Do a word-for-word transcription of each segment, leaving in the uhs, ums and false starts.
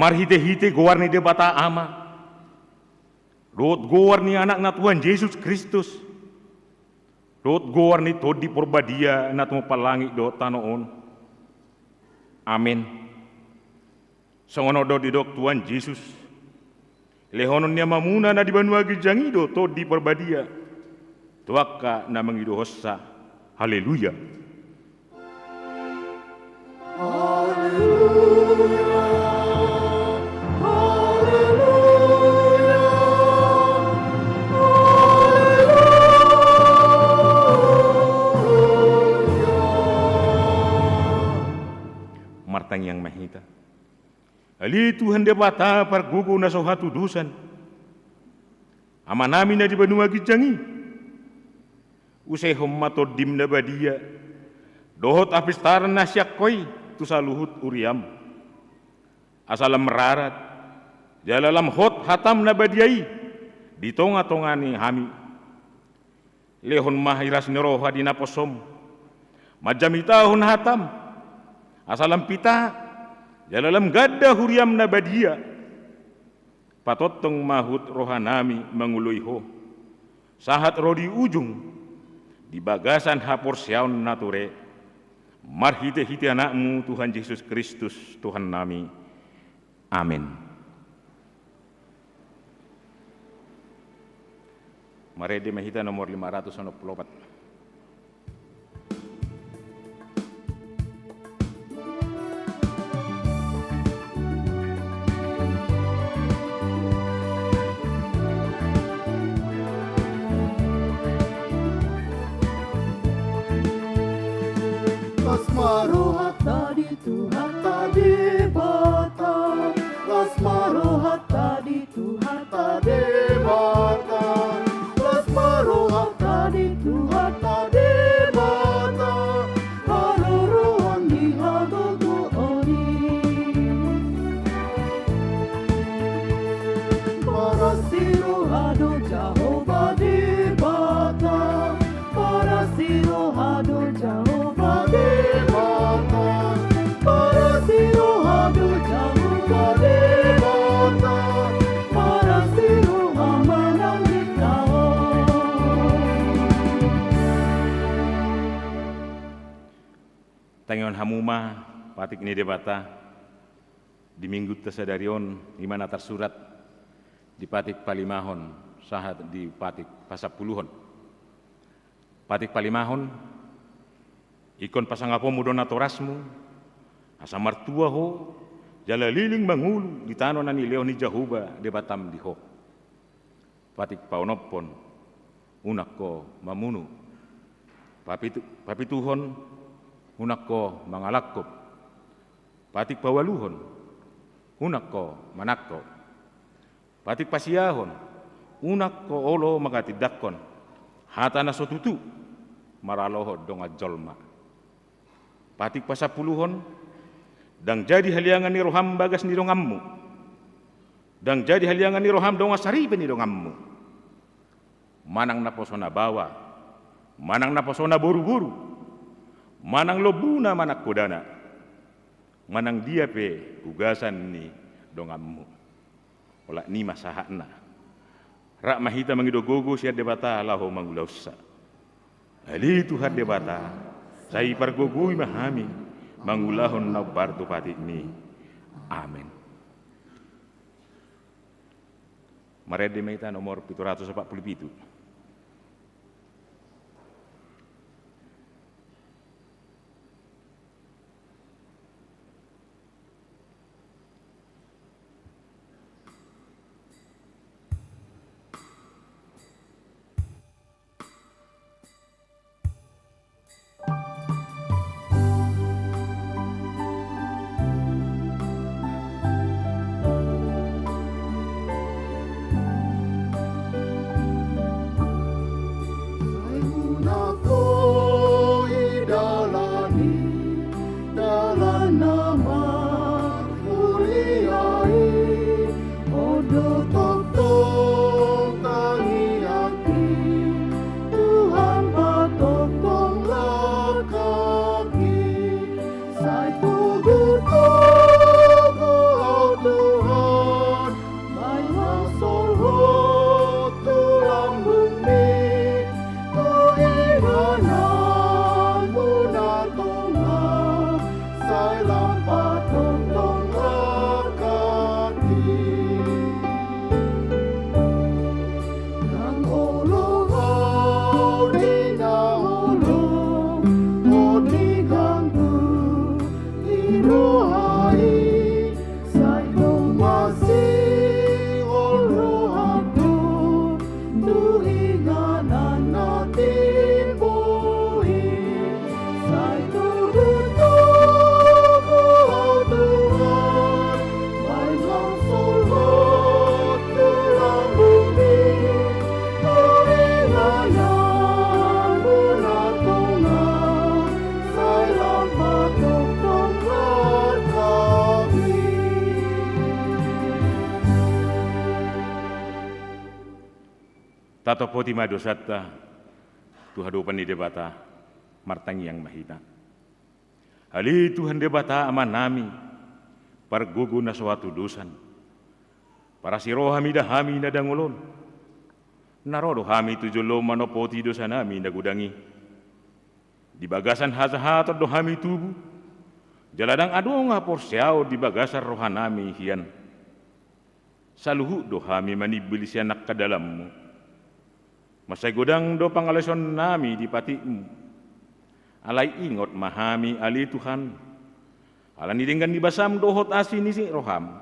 Marhite-hite goar ni Debata Ama, dohot goar ni Anakna Tuhan Jesus Kristus, dohot goar ni Tondi Porbadia na tumompa langit dohot tano on. Amen. Songon on do didok Tuhan Jesus: Lehonon ni Amamuna na di banua ginjang i do Tondi Porbadia tu angka na mangidohonsa. Haleluya. Haleluya, haleluya, haleluya. Martangiang ma hita. Ale Tuhan Debata pargogo na so hatudosan, Amanami na di banua ginjang i, usehon ma Tondim na badia dohot hapistaran na sian Ho i tu saluhut huriaM, asa lam rarat jala lam hot hataM na badia i di tonga-tonga ni hami. Lehon ma hiras ni roha di naposoM manjamitahon hataM, asa lam pita jala lam ganda huriaM na badia. Patongtong ma huhut rohanami mangoloi Ho, sahat ro di ujung di bagasan haporseaon na ture, marhite-hite AnakMu Tuhan Jesus Kristus Tuhannami. Amen. Marende ma hita nomor lima ratus onom pulu opat. Las ma rohanta di Tuhanta Debata, las ma rohanta di Tuhanta Debata, las ma rohanta di Tuhanta Debata, haroroan ni hagogoon i. Parasi roha do Jahowa Debata, parasi roha do Jahowa Debata, parasi roha do Jahowa Debata, parasi roha manang di taon. Tangihon hamu ma patik ni Debata di Minggunta sadari on, i ma na tarsurat di patik palimahon sahat di patik pasampuluhon. Patik palimahon: Ingkon pasangaponmu do natorasmu, asa martua ho jala leleng mangolu di tano na nilehon ni Jahowa Debatam di ho. Patik paonomhon: Unang ho mamunu. Papitu-, papituhon: Unang ho mangalangkup. Patik paualuhon: Unang ho manangko. Patik pasiahon: Unang ho olo manghatindanghon hata na so tutu maralohon dongan jolma. Patik pasampuluhon: Ndang jadi haliangan ni roham bagas ni donganmu, ndang jadi haliangan ni roham dongan saripe ni donganmu. Manang naposona baoa, manang naposona boruboru, manang lombuna manang hodana, manang dia pe ugasan ni donganmu. Olat ni i ma sahatna. Rap ma hita mangido gogo sian Debata laho mangulahonsa. Ale Tuhan Debata, sai pargogoi ma hami mangulahon na hombar tu patikmi. Amen. Marende ma hita nomor pitu ratus opat pulu pitu. Tatopoti ma dosanta tu hadopan ni Debata. Martangiang ma hita. Ale Tuhan Debata Amanami, pargogo na so hatudosan, parasi roha mida hami na dangol on. Na ro do hami tu jolom manopoti dosanami na godang i. Di bagasan hajahaton do hami tubu, jala ndang adong haporseaon di bagasan rohanami hian. Saluhut do hami manimbili sian angka dalanmu. Mansai godang do pangalaosionnami di patikmu. Alai ingot ma hami ale Tuhan, ala ni denggan ni basam dohot asi ni roham.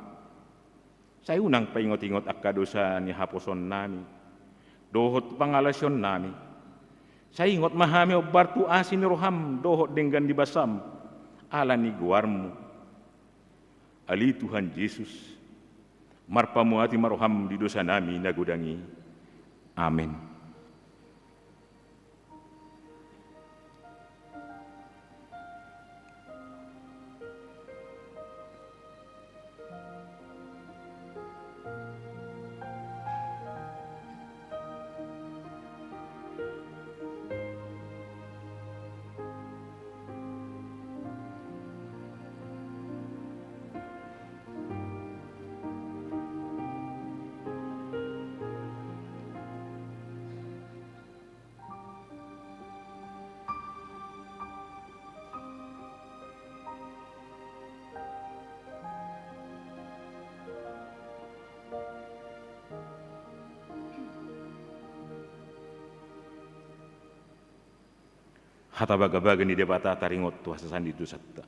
Sai unang paingot-ingot angka dosa ni haposoonnami dohot pangalaosionnami. Sai ingot ma hami hombar tu asi ni roham dohot denggan ni basam, ala ni goarmu. Ale Tuhan Jesus, marpamuati ma roham di dosanami na godang i. Amen. Hata bagabaga ni Debata taringot tu hasesaan ni dosanta.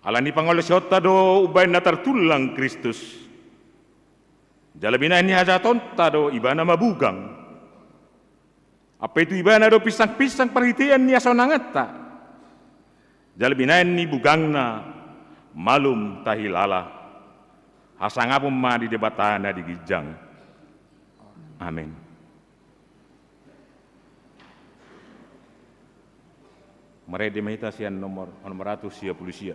Ala ni pangalaosionta do umbahen na tartullang Kristus. Jala binahen ni hajahatonta do Ibana mabugang. Ampe tu Ibana do pinsang-pinsang parhitean ni hasonanganta. Jala binahen ni bugangna malum tahilala. Hasangapon ma di Debata na di ginjang. Amen. Marende ma hita sian nomor onom ratus sia pulu sia.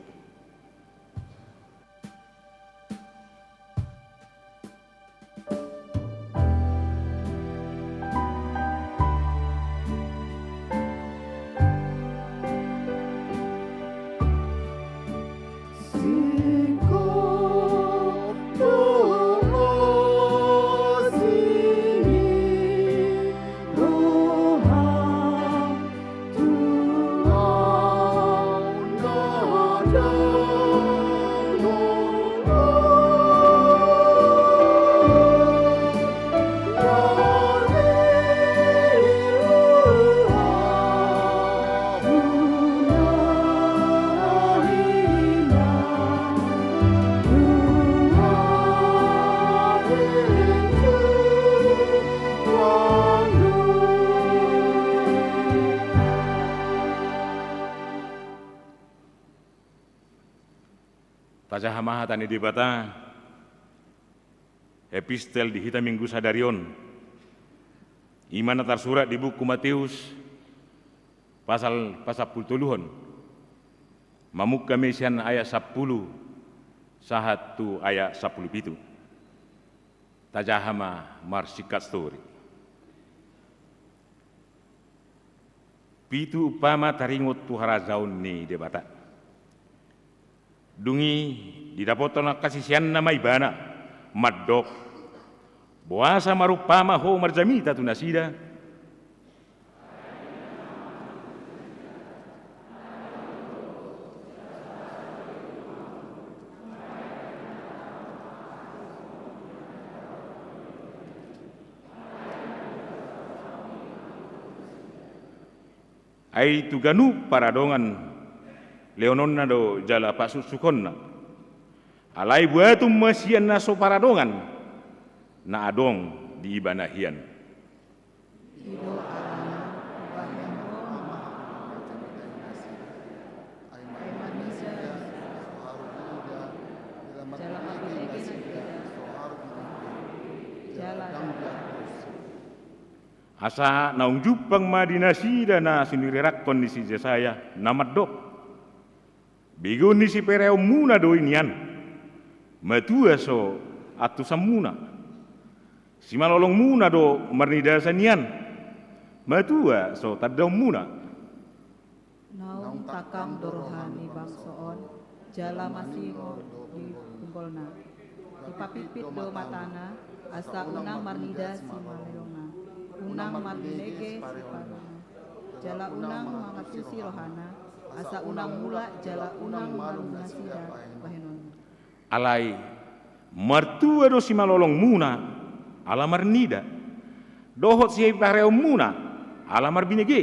Tajaha ma hata ni Debata, epistel di hita Minggu sadari on. I ma na tarsurat di buku Mateus, pasal pasampulu toluhon. Mamungka ma i sian ayat sampulu sahat tu ayat sampulu pitu. Tajaha ma marsingkat stori. Pitu umpama taringot tu harajaon ni Debata. Dung i didapothon angka siseanna ma Ibana, mandok: Boasa marumpama Ho marjamita tu nasida? Ai tu ganup paradongan lehononna do jala pasuksukonna. Alai buaton ma sian na so paradongan na adong di ibana hian. Asa naung jumpang ma di nasida na sinirirakkon ni si Jesaya na mandok: Begeon ni sipereonmuna do i nian, matua so antusanmuna. Simalolongmuna do marnida sian i an, matua so tandaonmuna. Naung tangkang do roha ni bangso on, jala masihol di punggolna. Dipapimpit do matana, asa unang marnida simalolongna, unang marbinege siparona, jala unang mangantusi rohana, asa unang mulak jala unang malum nasida bahenonna. Alai martua do simalolongmuna ala marnida, dohot sipareonmuna ala marbinege.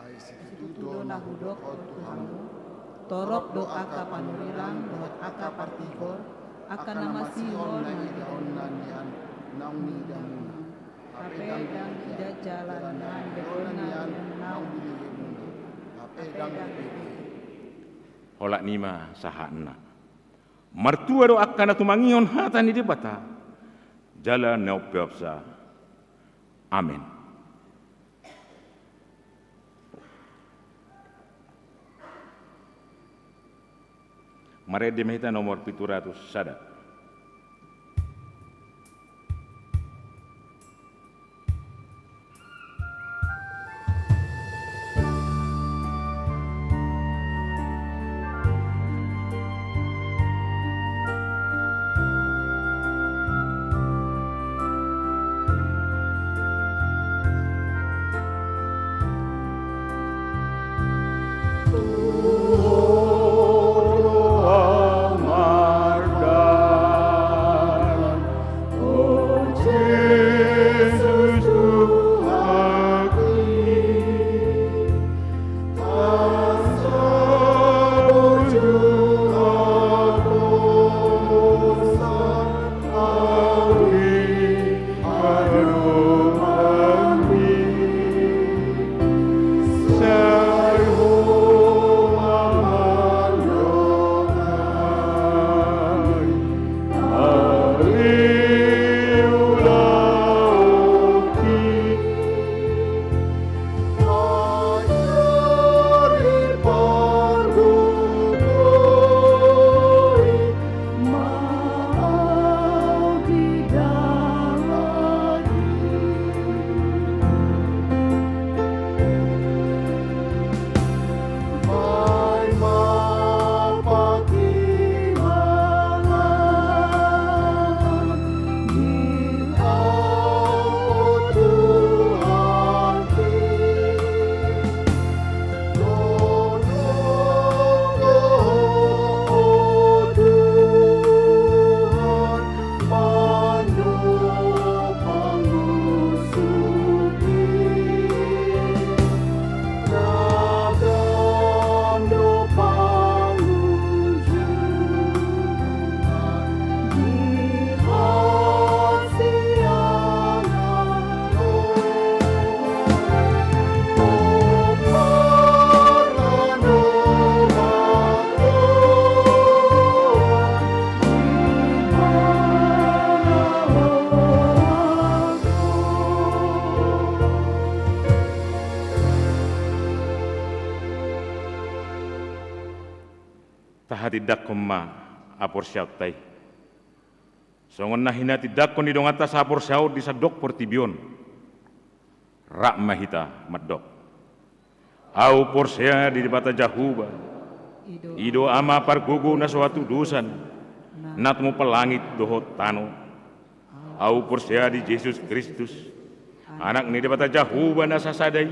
Ai situtu do na hudok tu hamu, torop do angka panurirang dohot angka partigor, angka na masihol na nidaonna nian naung niidamuna. Hape ndang ida jala na nidaonna nian naung binegemuna. Hape ndang dibege. Holan i ma sahatna. Martua do angka na tumangihon hata ni Debata, jala na umpeopsa. Amen. Marende ma hita nomor pitu ratus sada. Tahatindangkon ma haporseaonta i. Songon na hinatindangkon ni donganta sahaporseaon di sandok portibi on. Rap ma hita mandok. Ahu porsea di Debata Jahowa, i do Ama pargogo na so hatudosan, na tumompa langit dohot tano. Ahu porsea di Jesus Kristus, Anak ni Debata Jahowa na sasada i,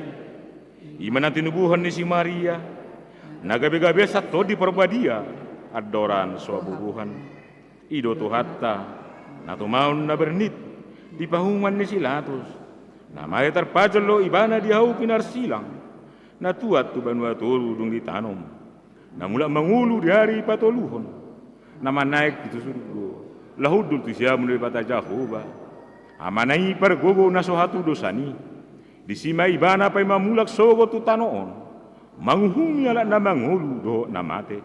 i ma na tinubuhon ni si Maria, na gabe-gabean sian Tondi Parbadia, andorang so habubuhan. I do Tuhanta, na tumaon na bernit, di pahuman ni si Latus, na mate tarpajal do Ibana di hau pinarsilang, na tuat tu banua toru dung ditanom, na mulak mangolu di ari patoluhon, na manaek tu surgo, laho hundul tu siamun ni Debata Jahowa, Amana i pargogo na so hatudosan i. Disi ma Ibana paima mulak sogot tu tano on, manguhumi halak na mangolu dohot na mate.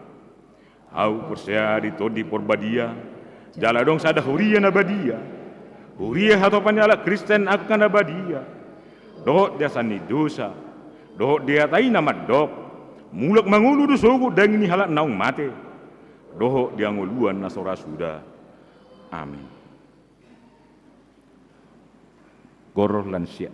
Ahu porsea di Tondi Parbadia, jala adong sada huria na badia, huria hatopan ni halak Kristen angka na badia, dohot di asa ni dosa, dohot di hata i na mandok, mulak mangolu do sogot daging ni halak naung mate, dohot di hangoluan na so ra suda. Amen. Gor lansia.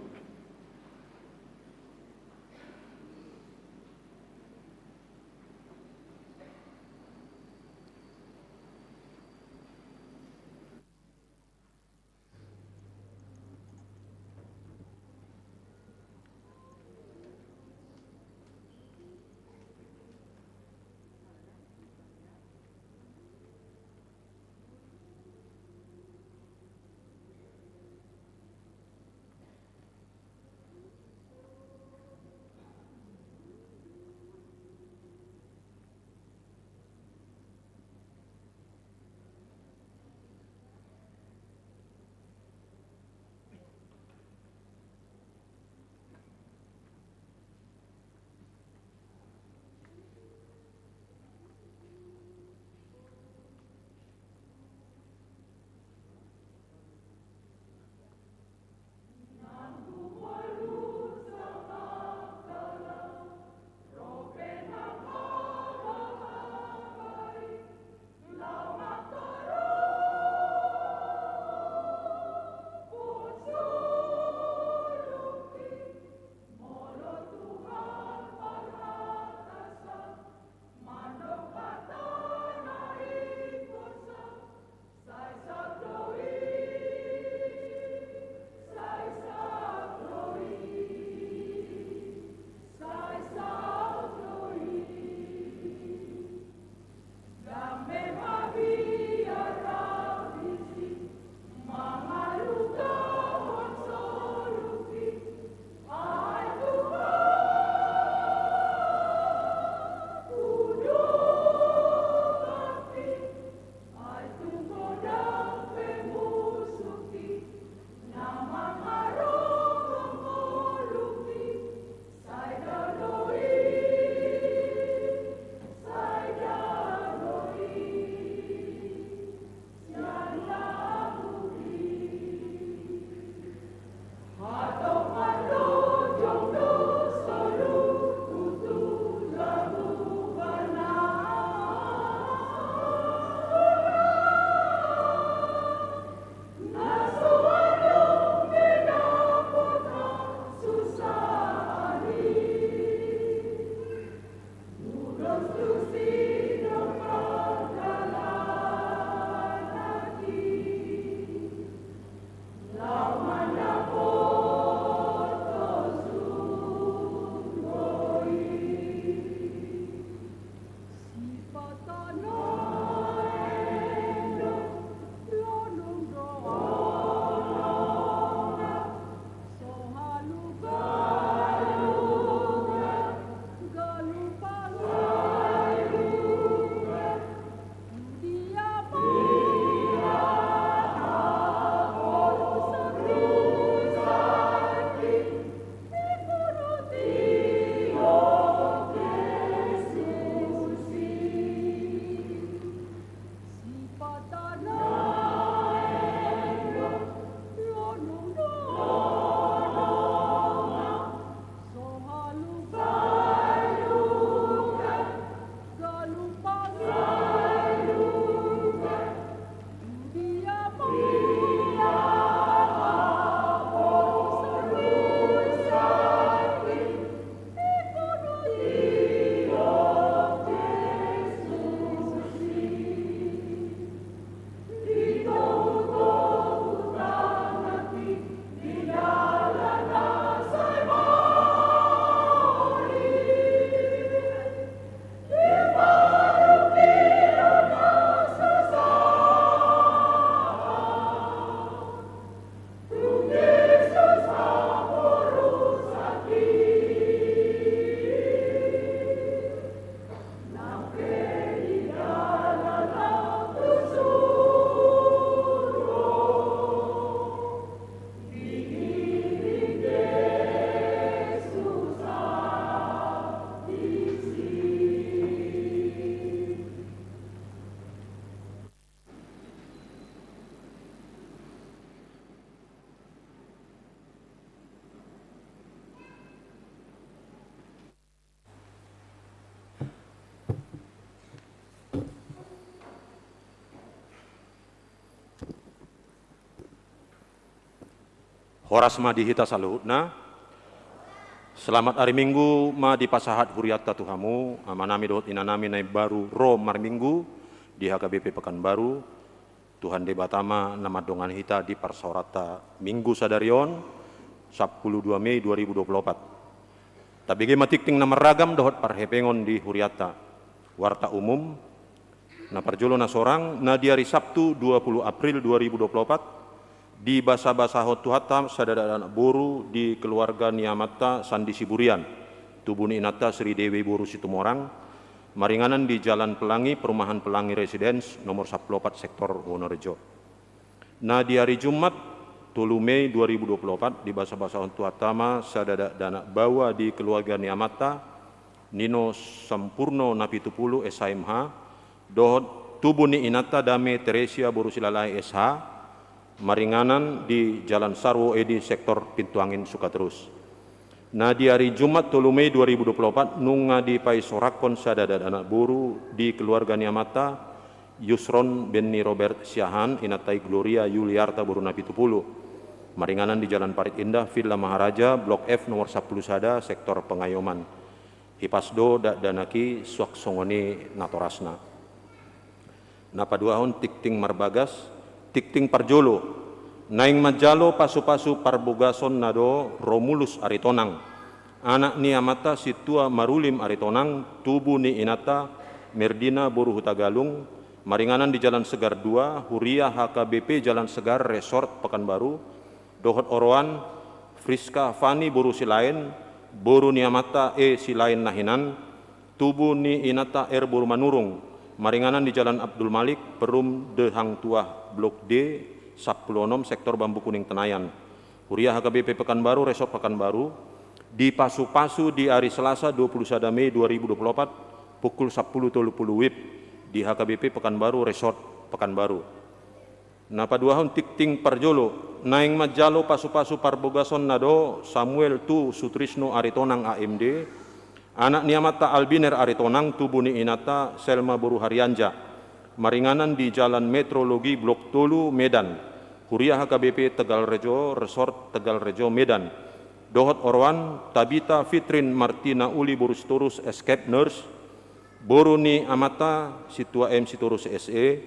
Horas ma di hita saluhutna. Selamat ari Minggu ma dipasahat hurianta tu hamu, amanami dohot inanami na imbaru ro marminggu di H K B P Pekanbaru. Tuhan Debata ma na mandongani hita di parsaoranta Minggu sadari on, sampulu dua Mei dua ribu dua puluh opat. Tabege ma tingting na marragam dohot parhepengon di hurianta. Warta umum, na parjolo na sorang, na di ari Sabtu dua puluh April dua ribu dua puluh opat, dibasabasahon Tuhanta sada dakdanak boru di keluarga ni amanta Sandi Siburian, tubu ni inanta Sri Dewi boru Situmorang, maringanan di Jalan Pelangi, Perumahan Pelangi Residence, nomor sampulu opat, Sektor Wonorejo. Na di ari Jumat, tolu Mei dua ribu dua puluh opat, dibasabasahon Tuhanta ma sada dakdanak baoa di keluarga ni amanta, Nino Sampurno Napitupulu, S H M H, dohot tubu ni inanta Dame Teresia boru Silalahi, S H, maringanan di Jalan Sarwo Edi, Sektor Pintu Angin, Sukaterus. Na di ari Jumat, tolu Mei dua ribu dua puluh opat, nunga dipaisoranghon sada dakdanak boru di keluarga ni amanta, Yusron Benny Robert Siahaan, inanta i Gloria Yuliarta boru Napitupulu, maringanan di Jalan Parit Indah, Villa Maharaja, Blok F, nomor sampulu sada, Sektor Pengayoman. Hipas do dakdanak i, suang songon i natorasna. Na paduahon tingting marbagas, tingting parjolo, naeng manjalo pasupasu parbogasonna do Romulus Aritonang, anak ni amanta Sintua Marulim Aritonang, tubu ni inanta Merdina boru Hutagalung, maringanan di Jalan Segar dua, huria H K B P Jalan Segar, Resort Pekanbaru, dohot oroan Friska Fani boru Silaen, boru ni amanta E Silaen na hinan, tubu ni inanta R boru Manurung, maringanan di Jalan Abdul Malik, Perum De Hang Tuah, Blok D, sampulu onom, Sektor Bambu Kuning, Tenayan. Huria H K B P Pekanbaru, Resort Pekanbaru, dipasupasu di ari Selasa dua puluh sada Mei dua ribu dua puluh opat, pukul sampulu tolu pulu WIB, di H K B P Pekanbaru, Resort Pekanbaru. Na paduahon tingting parjolo, naeng manjalo pasupasu parbogasonna do Samuel tu Sutrisno Aritonang, A M D, anak ni amanta Albiner Aritonang, tubu ni inanta Selma boru Harianja, maringanan di Jalan Metrologi, Blok tolu, Medan, huria H K B P Tegal Rejo, Resort Tegal Rejo, Medan, dohot oroan Tabita Fitrin Martina Uli boru Sitorus, Escape Nurse, boru ni amanta Sintua M Sitorus, S E,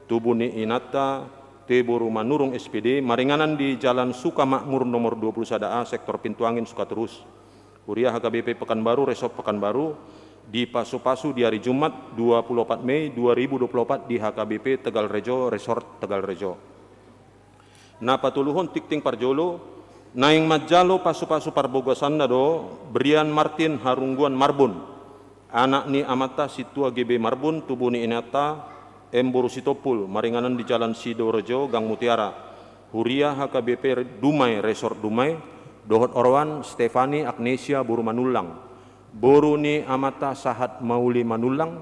tubu ni inanta T boru Manurung, S P D, maringanan di Jalan Sukamakmur nomor dua puluh sada A, Sektor Pintu Angin, Sukaterus. Huria H K B P Pekanbaru, Resort Pekanbaru, dipasupasu di ari Jumat dua puluh opat Mei dua ribu dua puluh opat di H K B P Tegal Rejo, Resort Tegal Rejo. Na patoluhon tingting parjolo, naeng manjalo pasupasu parbogasanna do Brian Martin Harungguan Marbun, anak ni amanta Sintua G B Marbun, tubu ni inanta M boru Sitompul, maringanan di Jalan Sidorejo, Gang Mutiara, huria H K B P Dumai, Resort Dumai, dohot oroan Stefani Agnesia boru Manullang, boru ni amanta Sahat Mauli Manullang,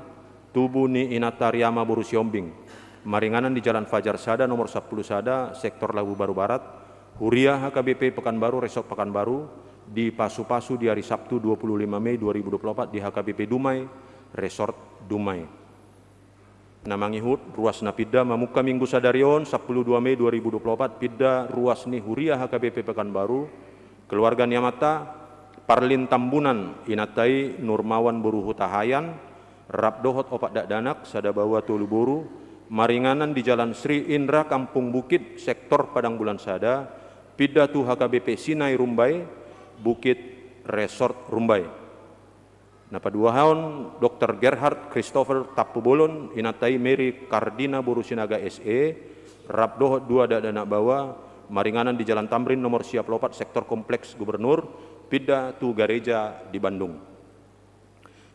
tubu ni inanta Riama boru Siombing, maringanan di Jalan Fajar sada nomor sampulu sada, Sektor Labu Baru Barat, huria H K B P Pekanbaru, Resort Pekanbaru, dipasupasu di ari Sabtu dua puluh lima Mei dua ribu dua puluh opat di H K B P Dumai, Resort Dumai. Na mangihut ruas na pinda mamungka Minggu sadari on, sampulu dua Mei dua ribu dua puluh opat, pinda ruas ni huria H K B P Pekanbaru, keluarga ni amanta Parlin Tambunan, inanta i Nurmawan boru Hutahaean, rap dohot opat dakdanak, sada baoa tolu boru, maringanan di Jalan Sri Indra Kampung Bukit, Sektor Padang Bulan Sada, pinda tu H K B P Sinai Rumbai Bukit, Resort Rumbai. Na paduahon, Doktor Gerhard Christopher Tampubolon, inanta i Mary Kardina boru Sinaga, S E, rap dohot dua dakdanak baoa, maringanan di Jalan Tamrin nomor sia pulu opat, Sektor Kompleks Gubernur, pinda tu gareja di Bandung.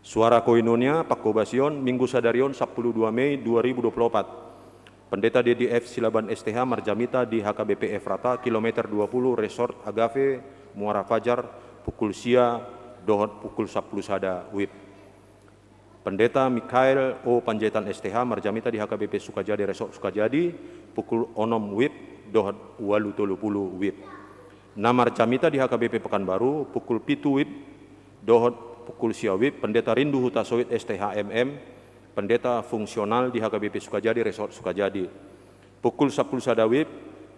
Suara Koinonia, pangkobasion, Minggu sadari on, sampulu dua Mei dua ribu dua puluh opat. Pendeta D D F Silaban, S T H, marjamita di H K B P Efrata, kilometer dua puluh, Resort Agape, Muara Fajar, pukul sia dohot pukul sampulu sada WIB. Pendeta Mikhail O Panjaitan, S T H, marjamita di H K B P Sukajadi, Resort Sukajadi, pukul onom WIB dohot ualu tolu pulu WIB. Na marjamita di H K B P Pekanbaru, pukul pitu WIB dohot pukul sia WIB, Pendeta Rindu Hutasoit, S T H, M M, pendeta fungsional di H K B P Sukajadi, Resort Sukajadi. Pukul sampulu sada WIB,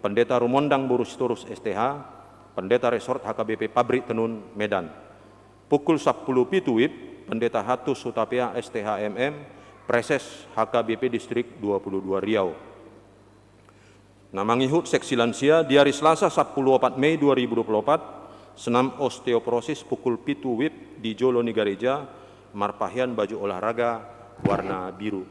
Pendeta Rumondang boru Sitorus, S T H, Pendeta Resort H K B P Pabrik Tenun, Medan. Pukul sampulu pitu WIB, Pendeta Hatus Hutapea, S T H M M, Praeses H K B P Distrik dua puluh dua Riau. Na mangihut seksi lansia, di ari Selasa sampulu opat Mei dua ribu dua puluh opat, senam osteoporosis pukul pitu WIB di jolo ni gareja, marpahean baju olahraga warna biru.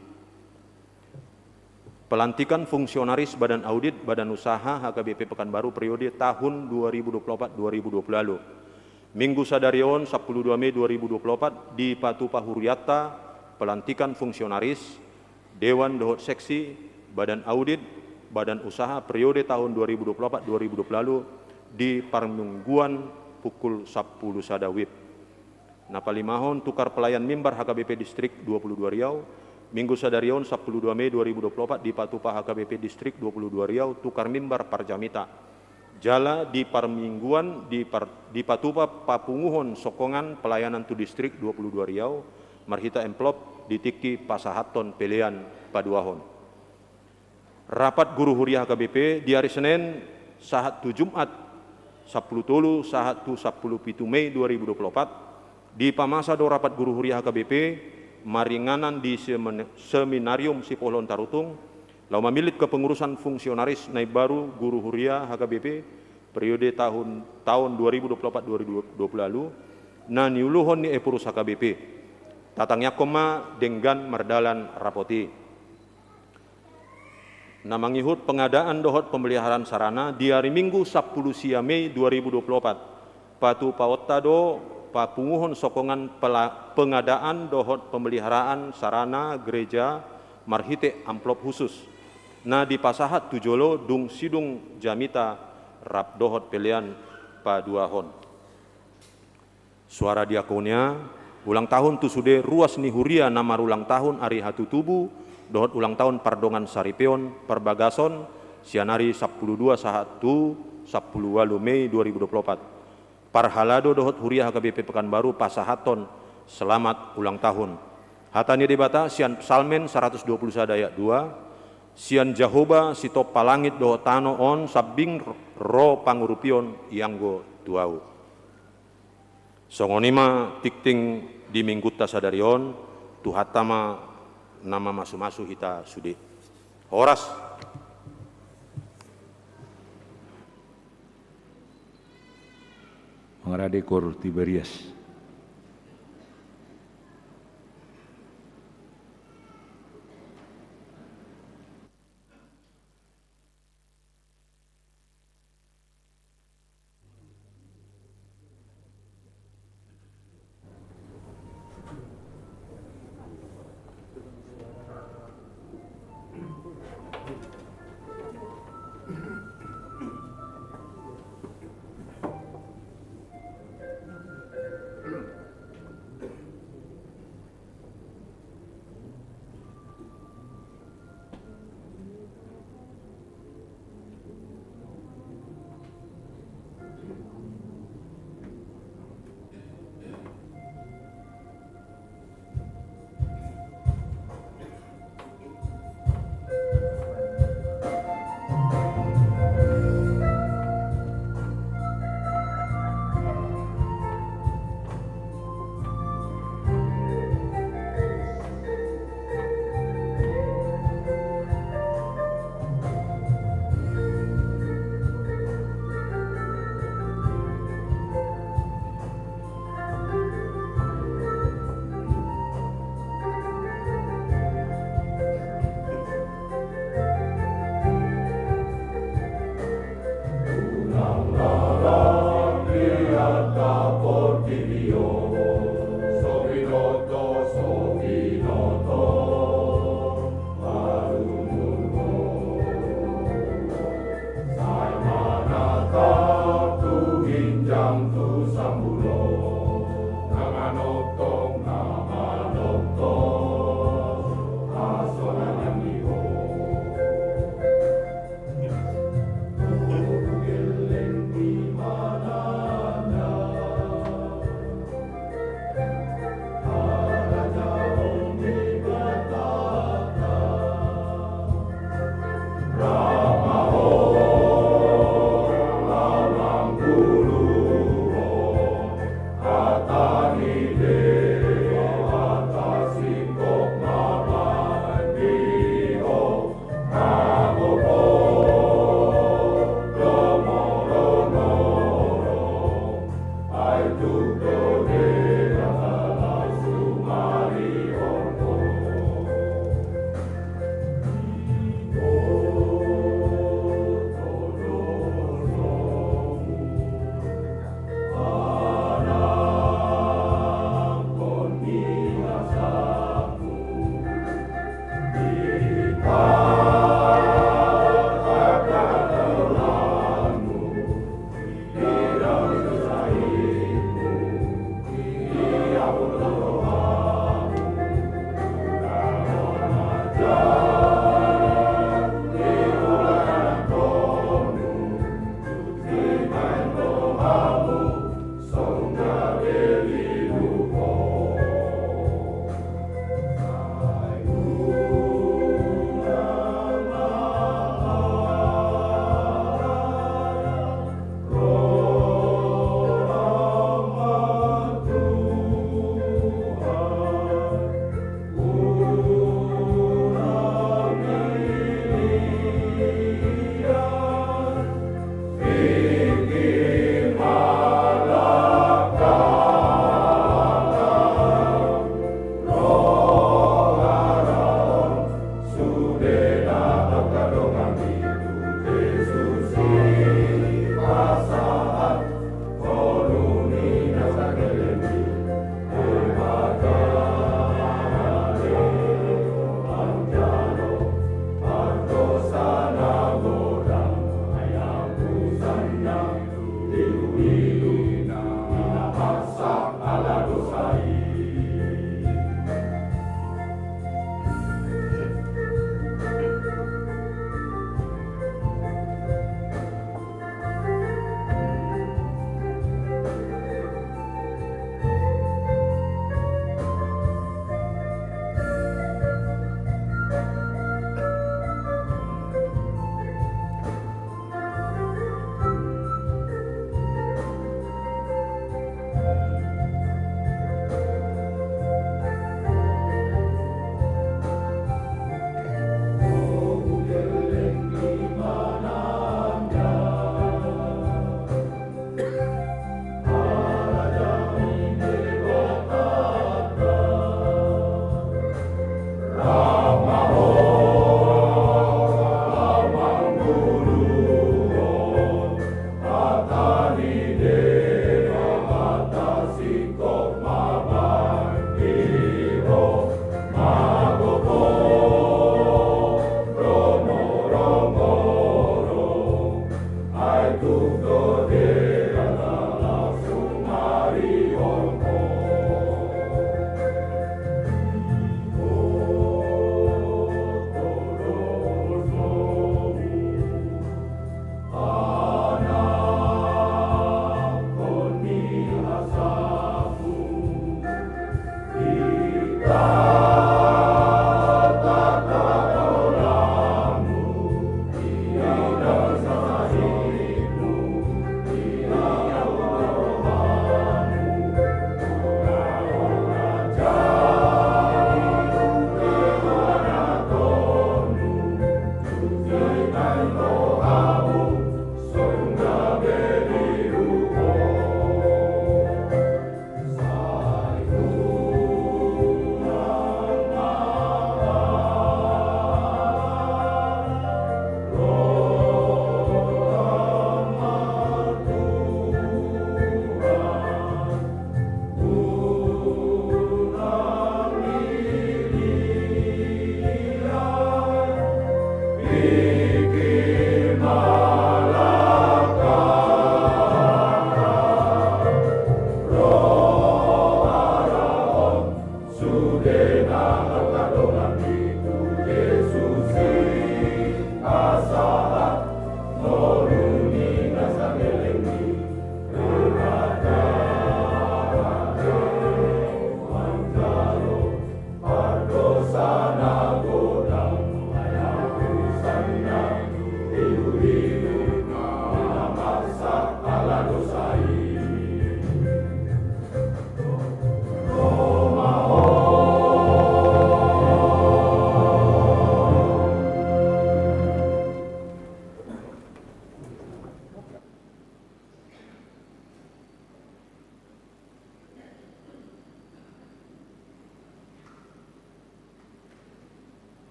Pelantikan fungsionaris Badan Audit Badan Usaha H K B P Pekanbaru periode tahun dua ribu dua puluh opat dua ribu dua puluh ualu. Minggu sadari on, sampulu dua Mei dua ribu dua puluh opat, dipatupa hurianta pelantikan fungsionaris, dewan dohot seksi Badan Audit Badan Usaha periode tahun dua ribu dua puluh opat dua ribu dua puluh ualu di parmingguan pukul sampulu sada WIB. Na palimahon, tukar pelayan mimbar H K B P Distrik dua puluh dua Riau. Minggu sadari on, sampulu dua Mei dua ribu dua puluh opat, dipatupa H K B P Distrik dua puluh dua Riau tukar mimbar parjamita. Jala di parmingguan di par-, dipatupa papunguhon sokongan pelayanan tu Distrik dua puluh dua Riau marhite amplop di tingki pasahathon pelean paduahon. Rapat guru huria H K B P di ari Senen sahat tu Jumat, sampulu tolu sahat tu sampulu pitu Mei dua ribu dua puluh opat, dipamasa do rapat guru huria H K B P maringanan di semen-, seminarium Sipolon Tarutung, laho mamillit kepengurusan fungsionaris na imbaru guru huria H K B P periode tahun, taon dua ribu dua puluh opat dua ribu dua puluh ualu, na niuluhon ni Epurus H K B P. Tatangiangkon ma denggan mardalan rapot i. Na mangihut pengadaan dohot pemeliharaan sarana di ari Minggu sampulu sia Mei dua ribu dua puluh opat. Patupaonta do papunguhon sokongan pela-, pengadaan dohot pemeliharaan sarana gereja marhite amplop khusus na dipasahat tu jolo dung sidung jamita rap dohot pelean paduahon. Suara diakonia. Ulang tahun tu sude ruas ni huria na marulang tahun ari hatutubu dohot ulang tahun pardongan saripeon parbagason sian ari sampulu dua sahat tu sampulu ualu Mei dua ribu dua puluh opat. Parhalado dohot huria H K B P Pekanbaru pasahathon selamat ulang tahun. Hata ni Debata sian Psalmen saratus dua puluh sada ayat dua, sian Jahowa sitompa langit dohot tano on sambing ro pangurupion ianggo tu ahu. Songon i ma tingting di minggunta sadari on, Tuhanta ma na mamasumasu hita sude. Horas. Mangarade Koor Tiberias.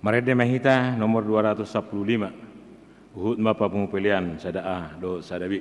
Marende ma hita nomor dua ratus sampulu lima. Huhut ma papungu pelean sada A dohot sada B.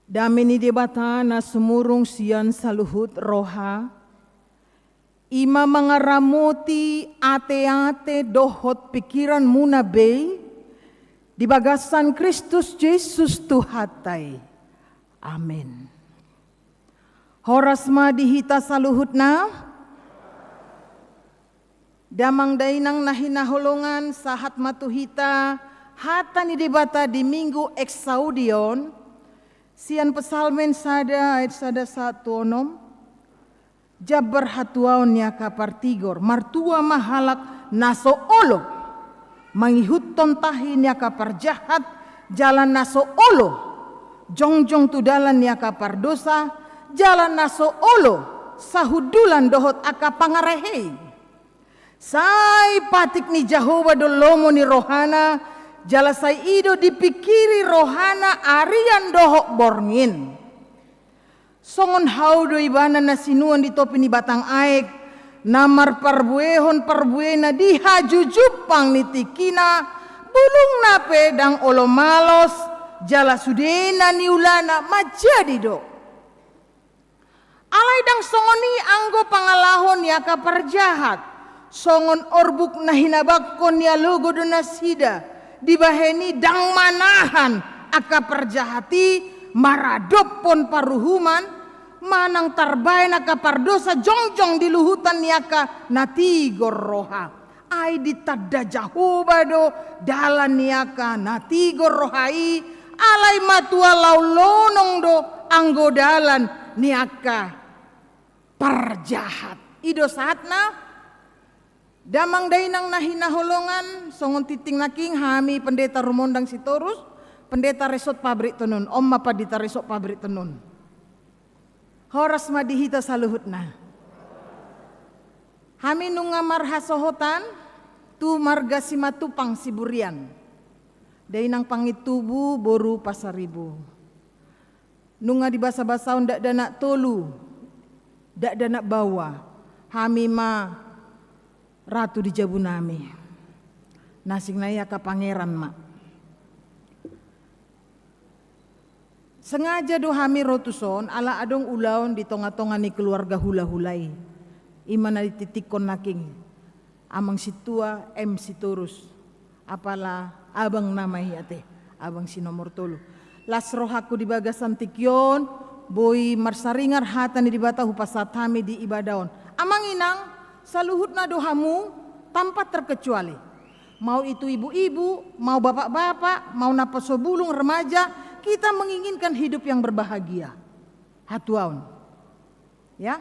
Dame ni Debata na sumurung sian saluhut roha, i ma mangaramoti ateate dohot pikiranmuna be, di bagasan Kristus Jesus Tuhanta i. Amen. Horas ma di hita saluhutna. Damang dainang na hinaholongan, sahat ma tu hita hata ni Debata di Minggu Exaudi on, sian Psalmen sada ayat sada sahat tu onom. Jambar hatuaon ni angka partigor, martua ma halak na so olo mangihuthon tahi ni angka parjahat, jala na so olo jongjong tu dalan ni angka pardosa, jala na so olo sahundulan dohot angka pangarahei. Sai patik ni Jahowa do lomo ni rohana, jala sai i do dipikiri rohana arian dohot borngin. Songon hau do ibana na sinuan di topi ni batang aek, na marparbuehon parbuena di hajujumpang ni tingkina, bulungna pe ndang olo malos, jala sudena niulana manjadi do. Alai ndang songon i anggo pangalaho ni angka parjahat, songon orbuk na hinabangkon ni alogo do nasida, dibahen i ndang manahan angka parjahat i maradophon paruhuman, manang tarbahen angka pardosa jongjong di luhutan ni angka na tigor roha. Ai ditanda Jahowa do dalan ni angka na tigor roha i, alai matua laon lonong do anggo dalan ni angka parjahat. I do sahatna. Damang dainang na hinaholongan, songon tintin nangkin hami Pendeta Rumondang Sitorus, Pendeta Resort Pabrik Tenun, on ma Pandita Resort Pabrik Tenun. Horas ma di hita saluhutna. Hami nunga marhasohotan tu marga Simatupang Siburian. Dainang Pangintubu, boru Pasaribu. Nunga dibasabasahon dakdanak tolu, dakdanak baoa. Hami ma ratu di jabunami. Na asing na i angka pangeran ma. Sengaja do hami ro tuson ala adong ulaon di tongatonga ni keluarga hulahula i. I ma na dititikkon nangkin Amang Sintua M Sitorus. Apala abang nama i ate, abang si nomor tolu. Las rohangku di bagasan tingki on, boi marsaringar hata ni Debata hupasahat hami di ibadah on. Amang inang, saluhutna do hamu tanpa terkecuali. Mau itu ibu-ibu, mau bapak-bapak, mau naposobulung, remaja, kita menginginkan hidup yang berbahagia. Hatuaon. Ya.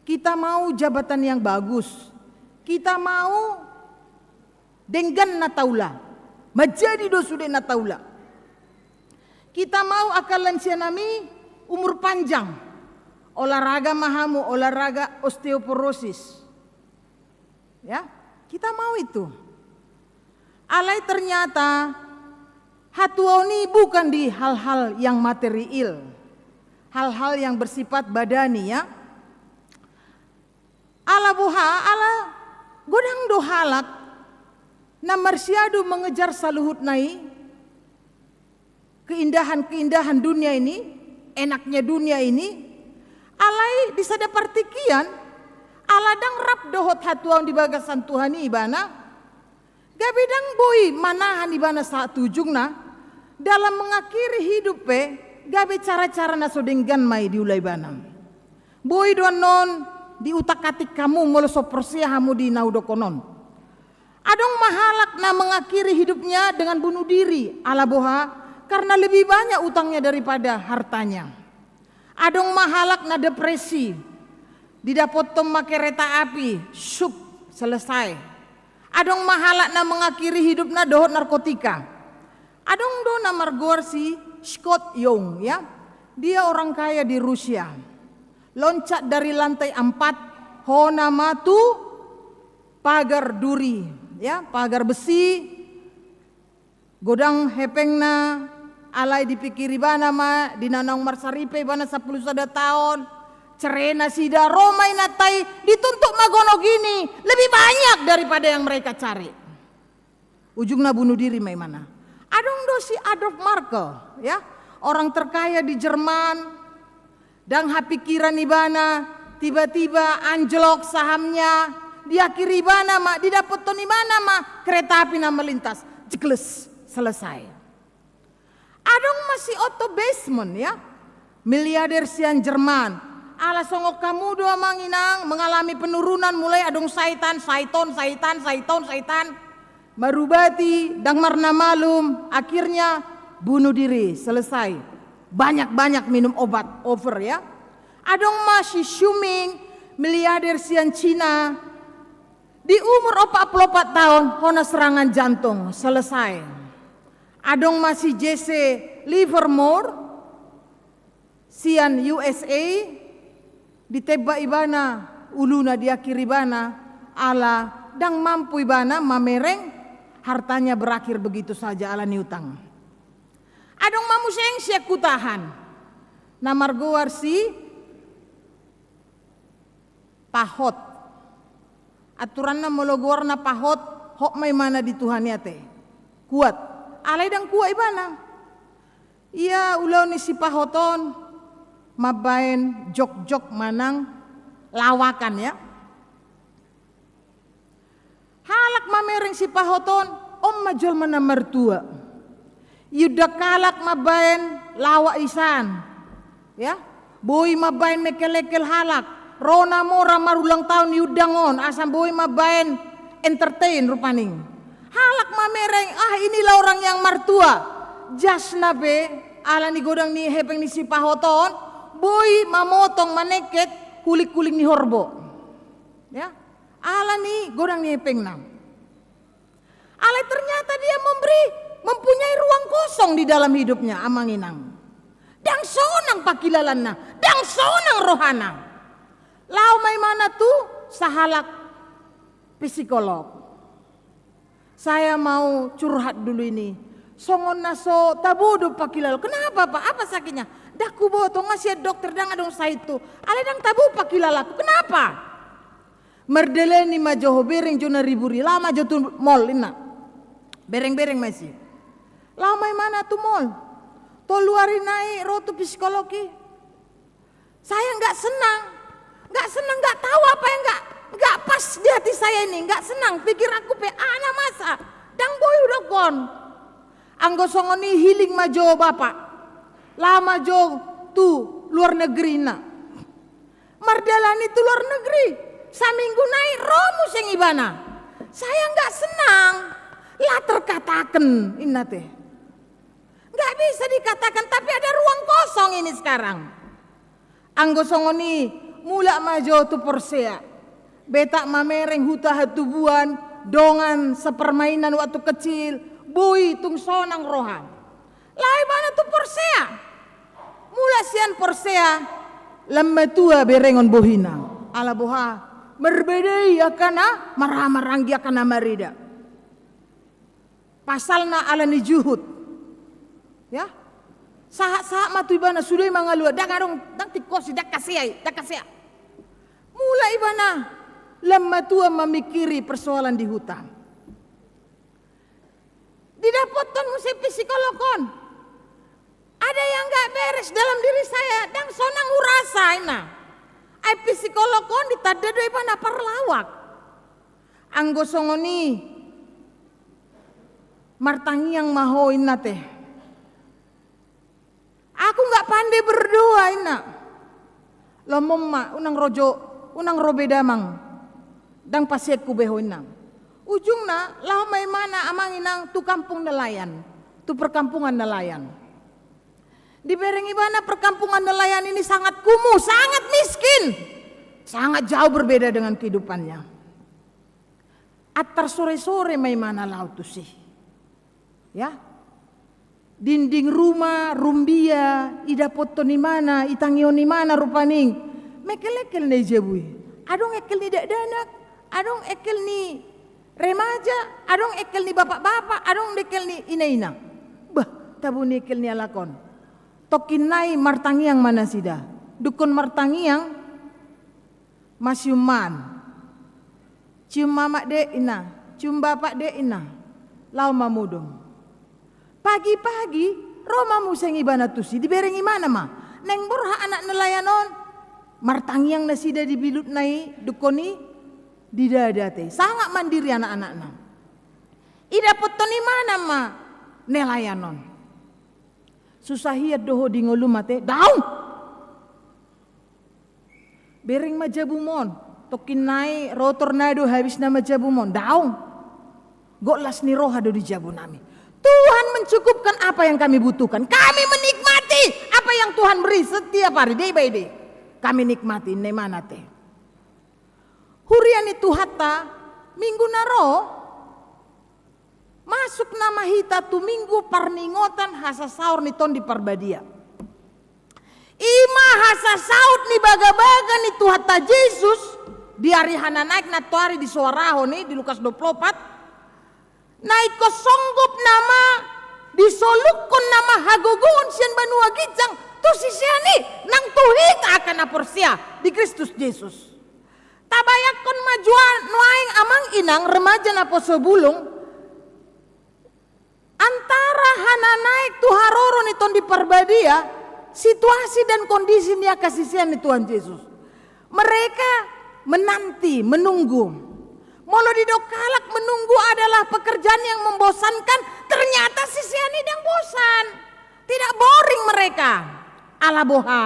Kita mau jabatan yang bagus. Kita mau denggan na taula. Manjadi do sude na taula. Kita mau angka lansia nami umur panjang. Olahraga ma hamu, olahraga osteoporosis. Ya, kita mau itu. Alai ternyata hatuaon i bukan di hal-hal yang materiil, hal-hal yang bersifat badani, ya. Ala boha, ala godang do halak na marsiadu mengejar saluhutna i, keindahan-keindahan dunia ini, enaknya dunia ini, alai di sada partingkian, ala ndang rap dohot hatuaon di bagasan Tuhan i ibana, gabe ndang boi manahan ibana sahat tu ujungna, dalam mengakhiri hidup pe, gabe cara-cara na so denggan ma i diula ibana. Boi do annon diutak-atik hamu molo so porsea hamu di na hudok on. Adong ma halak na mengakhiri hidupnya dengan bunuh diri, ala boha, karena lebih banyak utangnya daripada hartanya. Adong ma halak na depresi, didapothon ma kereta api, sup, selesai. Adong ma halak na mengakhiri hidupna dohot narkotika. Adong do na margoar si Scott Young, ya. Dia orang kaya di Rusia. Loncat dari lantai empat, hona ma tu pagar duri, ya, pagar besi, godang hepengna, alai dipikir ibana ma, di na naung marsaripe ibana sampulu sada taon, cerai nasida, ro ma inanta i, dituntut ma gonogini, lebih banyak daripada yang mereka cari. Ujungna bunuh diri ma ibana. Adong do si Adolf Merkel, ya. Orang terkaya di Jerman, ndang hapikiran ibana, tiba-tiba anjlok sahamnya, diakhiri ibana ma, didapothon ibana ma kereta api na melintas. Jegles, selesai. Adong ma si Otto Bismarck, ya, miliarder sian Jerman. Ala songon hamu do, amang inang, mengalami penurunan, mulai adong saitan, saiton, saitan, saiton, saitan. Marubati, ndang marna malum, akhirnya bunuh diri, selesai. Banyak-banyak minum obat, over, ya. Adong ma si Xiaoming, miliarder sian Cina. Di umur opat pulu opat taon, hona serangan jantung, selesai. Adong ma si Jesse Livermore, sian U S A, ditembak ibana, uluna diakhiri ibana, ala ndang mampu ibana mamereng, hartanya berakhir begitu saja ala ni utang. Adong ma muse sian hutahan, na margoar si Pahot. Aturanna molo goarna Pahot, hot ma ibana di Tuhan i ate. Kuat. Alai ndang kuat ibana. Ia ulaon ni si Pahot on mambaen jogjog manang lawakan, ya. Halak mamereng si Pahot on, on ma jolma na martua. Iundang halak mambaen lawak isan. Ya, boi mambaen mengkel-engkel halak. Ro na mora marulang taon iundang on, asa boi mambaen entertain rupani. Halak mamereng, ah, inilah orang yang mertua. Jasna pe, ala ni godang ni hepeng ni si Pahot on, boi mamotong, manengket hulik-hulik ni horbo. Ya, ala ni godang ni hepengna. Alai ternyata dia memberi, mempunyai ruang kosong di dalam hidupnya, amang inang. Ndang sonang pangkilalanna, ndang sonang rohana. Laho ma ibana tu sahalak psikolog. Saya mau curhat dulu ini. Songon na so tabo do pangkilala. Kenapa, Pak? Apa sakitnya? Ndang huboto, nga sian dokter, ndang adong sahithu. Alai ndang tabo pangkilalaku. Kenapa? Mardalani ma jo ho, bereng jo na ribur i, laho ma jo tu mall, inna. Bereng-bereng ma i. Laho ma ibana tu mall. Tolu ari nai ro tu psikolog i. Saya nggak senang. Nggak senang, nggak tahu apa yang nggak, nggak pas di hati saya ini. Nggak senang, pikiranku pe, ah, na masa. Ndang boi hudokhon. Anggo songon i, hiling ma jo bapak. Laho ma jo tu luar negeri, inna. Mardalani tu luar negeri. Saminggu nai ro muse ibana. Saya nggak senang. La terkatakan, inna te. Nggak bisa dikatakan, tapi ada ruang kosong ini sekarang. Anggo songon i, mulak ma jo tu Porsea. Betak mamereng huta hatubuan, dongan sepermainan waktu kecil, boi tung sonang roha. Laho ibana tu Porsea. Mulak sian Porsea, lam matua berengon bohina. Ala boha, marbeda i angka na marhahamaranggi, angka na marida. Pasalna ala ni juhut. Ya. Sahat-sahat ma tu ibana, sude mangalua, ndang adong, ndang tingkos i, ndang hasea i, ndang hasea. Mulak ibana, lam matua mamikiri persoalan di huta. Didapothon muse psikolog on. Ada yang nggak beres dalam diri saya, ndang sonang hurasa, inna. Ai psikolog on ditanda do ibana parlawak. Anggo songon i, martangiang ma ho, inna te. Aku nggak pandai berdoa, inna. Lomo ma, unang ro jo, unang ro be damang. Ndang pasiekku be ho, inna. Ujungna, laho ma ibana, amang inang, tu kampung nelayan, tu perkampungan nelayan. Dibereng ibana perkampungan nelayan ini sangat kumuh, sangat miskin, sangat jauh berbeda dengan kehidupannya. Antar sore-sore ma ibana laho tusi. Ya. Dinding rumah, rumbia, idapothon ibana, itangihon ibana rupani. Mengkel-engkel na i jabu i. Adong engkel ni dakdanak, adong engkel ni remaja, adong engkel ni bapak-bapak, adong engkel ni ina-ina. Bah, tabo ni engkel ni halak on. Tongkin nai martangiang ma nasida. Dungkon martangiang, masiummaan. Cium mamak de, inna, cium bapak de, inna. Laho ma modom. Pagi-pagi, Ro ma muse ibana tusi, dibereng ibana ma. Naeng borhat anak nelayan on, martangiang nasida di bilutna i, dungkon i, didada ate. Sanga mandiri anak-anakna. Idapothon ibana ma nelayan on. Susah hian do ho di ngolum ate, daong! Bereng ma jabum on, tongkin nai ro tornado habis nama jabum on, daong. Gok las ni roha do di jabunami. Tuhan mencukupkan apa yang kami butuhkan. Kami menikmati apa yang Tuhan beri setiap hari, day by day. Kami nikmati, inna ibana ate. Huria ni Tuhanta, minggu na ro, masuk nama hita tu minggu parningotan hasasaor ni Tondi Parbadia. I ma hasasaut ni bagabaga ni Tuhanta Jesus di ari hananaek na toari disoarahon i di Lukas dua pulu opat. Na ingkon songgop nama disolukhon nama hagogoon sian banua ginjang tu sisean i nang tu hita angka na porsea di Kristus Jesus. Tabayangkon ma jua nuaeng amang inang remaja naposo bulung, antara hananaek tu haroro ni Tondi Parbadia, situasi dan kondisi ni angka sisean ni Tuhan Jesus. Mereka menanti, menunggu. Molo didok halak menunggu adalah pekerjaan yang membosankan, ternyata sisean i ndang bosan. Tidak boring mereka. Ala boha?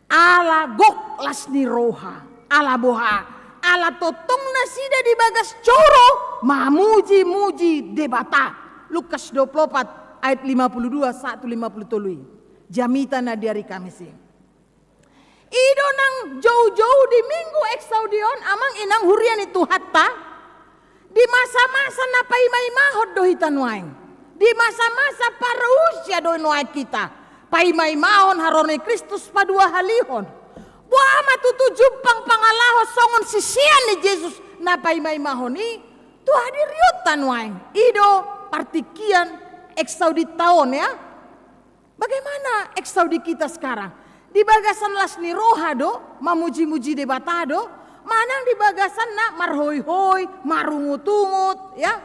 Ala gok las ni roha. Ala boha? Ala tongtong nasida di bagas joro mamuji-muji Debata. Lukas dua pulu opat ayat lima pulu dua sahat tu lima pulu tolu i. Jamita na di ari Kamis i. I do nang joujou di minggu Exaudi on, amang inang huria ni Tuhanta, di masa-masa na paimaimahon do hita nuaeng. Di masa-masa parousia do nuaeng hita. Paimaimahon haroro ni Kristus paduahalihon. Boha ma tutu jumpang pangalaho songon sisean ni Jesus na paimaimahon i tu hadirionta nuaeng. I do partingkian Exaudita on, ya. Bagaimana Exaudi kita sekarang? Di bagasan las ni roha do, mamuji-muji Debata do, manang di bagasan na marhoi-hoi, marungut-ungut, ya?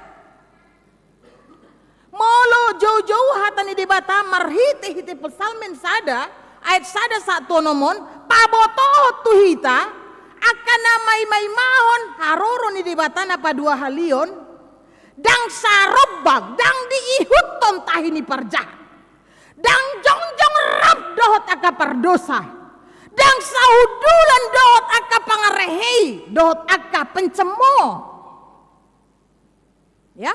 Molo joujou hata ni Debata marhite-hite Psalmen sada, ayat sada sahat tu onom on, pabotohon tu hita, angka na maimaimahon haroro ni Debata na paduahalihon, ndang sarombang, ndang diihuthon tahi ni parjahat. Ndang jongjong rap dohot angka pardosa. Ndang sahundulan dohot angka pangarehei, dohot angka pencemooh. Ya.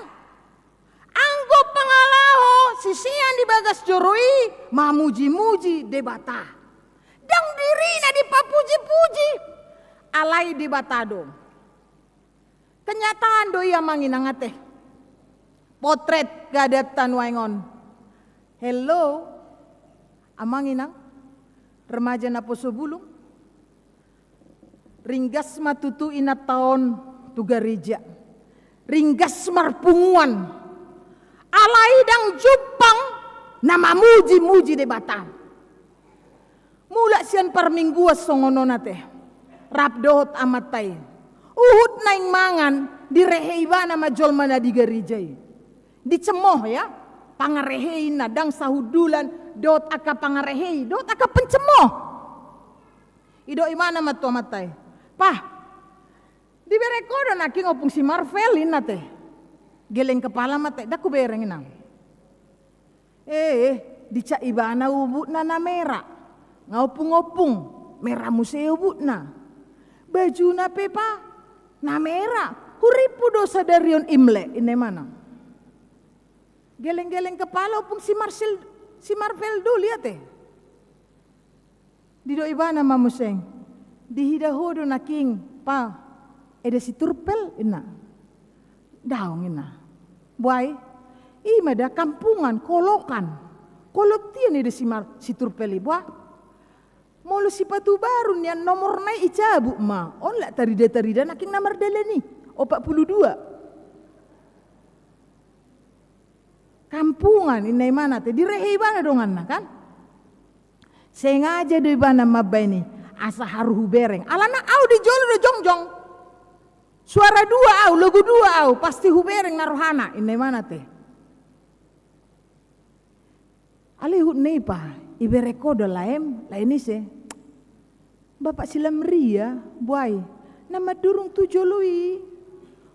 Anggo pangalaho sisean di bagas joro i mamuji-muji Debata. Ndang dirina dipapuji-puji. Alai Debata do. Kenyataan do i amang inang ate. Potret keadaanta nuaeng on. Hello, amang inang, remaja naposo bulung. Ringgas ma tutu inanta on tu gareja. Ringgas marpunguan. Alai ndang jumpang na mamuji-muji Debata. Mulak sian parmingguan songon on ate. Rap dohot amanta i. Huhut naeng mangan, direhei ibana ma jolma na di gareja i. Dicemooh, ya. Pangarehei na ndang sahundulan dohot angka pangarehei, dohot angka pencemooh. Didok ibana ma tu amanta i. Pah, dibereng ho do nangkin ompung si Marvel, inna ate. Geleng kepala ma ate, ndang hubereng inang. Eh, dicak ibana ubutna na mera. Nga ompung-ompung, mera muse ubutna. Bajuna pe pah, na mera. Hurimpu do sadari on Imlek, inna ibana. Geleng-geleng kepala ompung si Marcel, si Marvel doli ate. Didok ibana ma muse, diida ho do nangkin, pah, eda si Turpel, inna. Daong, inna. Boha i? I ma da kampungan, kolokan. Kolot hian eda si Mar-, si Turpel i, boha? Molo sipatu baru nian nomorna i dicabut ma. On lak tarida-tarida nangkin na mardalan i. Opat pulu dua. Kampungan, inna ibana ate, direhei ibana donganna, kan? Sengaja do ibana mambaen i, asa haru hubereng. Alana au di jolo do jongjong. Suara dua au, lagu dua au, pasti hubereng na rohana, inna ibana ate. Alai huhut na i pa, ibereng ho do laem, lae ni ise? Bapak si Lamria, boa i, na mandurung tu jolo i.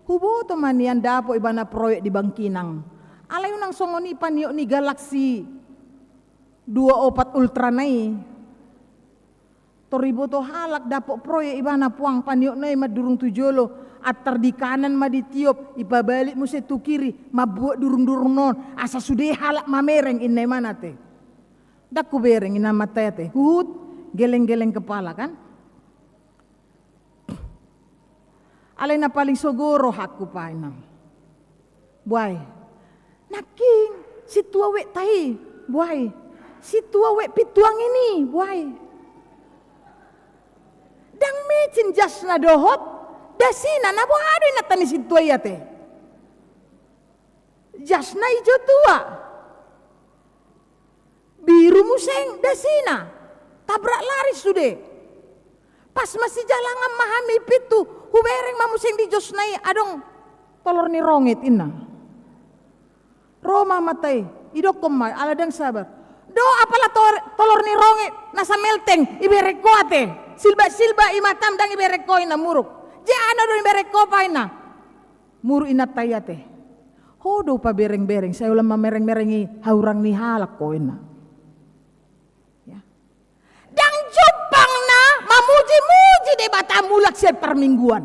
Huboto ma nian dapot ibana proyek di Bangkinang. Alai unang songon i paniop ni Galaxy dua opat Ultra na i. Tor iboto halak dapot proyek ibana, puang paniopna i mandurung tu jolo, antar di kanan ma ditiop, ipabalik muse tu kiri, mambuat durung-durung on, asa sude halak mamereng, inna imana te. Ndang hubereng, inna amanta i ate. Huhut geleng-geleng kepala kan. Alai na paling sogo rohangku pa, inna. Boa i. Nangkin, sintua wekta i, boa i. Sintua wek pintu angin i, boa i. Ndang matching jasna dohot dasina, na boha do inanta ni sintua i ate. Jasna ijo tua. Biru muse dasina, tabrak lari sude. Pas masijalangan ma hami pintu, hubereng ma muse di jasna i adong tolor ni rongit, inna. Ro ma amanta i, idokkon ma, ala ndang sabar. Do apala tor-, tolor ni rongit, nasa melteng, ibereng ho ate. Silba-silba i matam, ndang ibereng ho, inna, muruk. Jea na do ibereng ho pa, inna. Muruk inanta i ate. Ho do pabereng-bereng, sai holan mamereng-merengi hahurang ni halak ho, inna. Ya. Ndang jumpang na mamuji-muji Debata mulak sian parmingguan.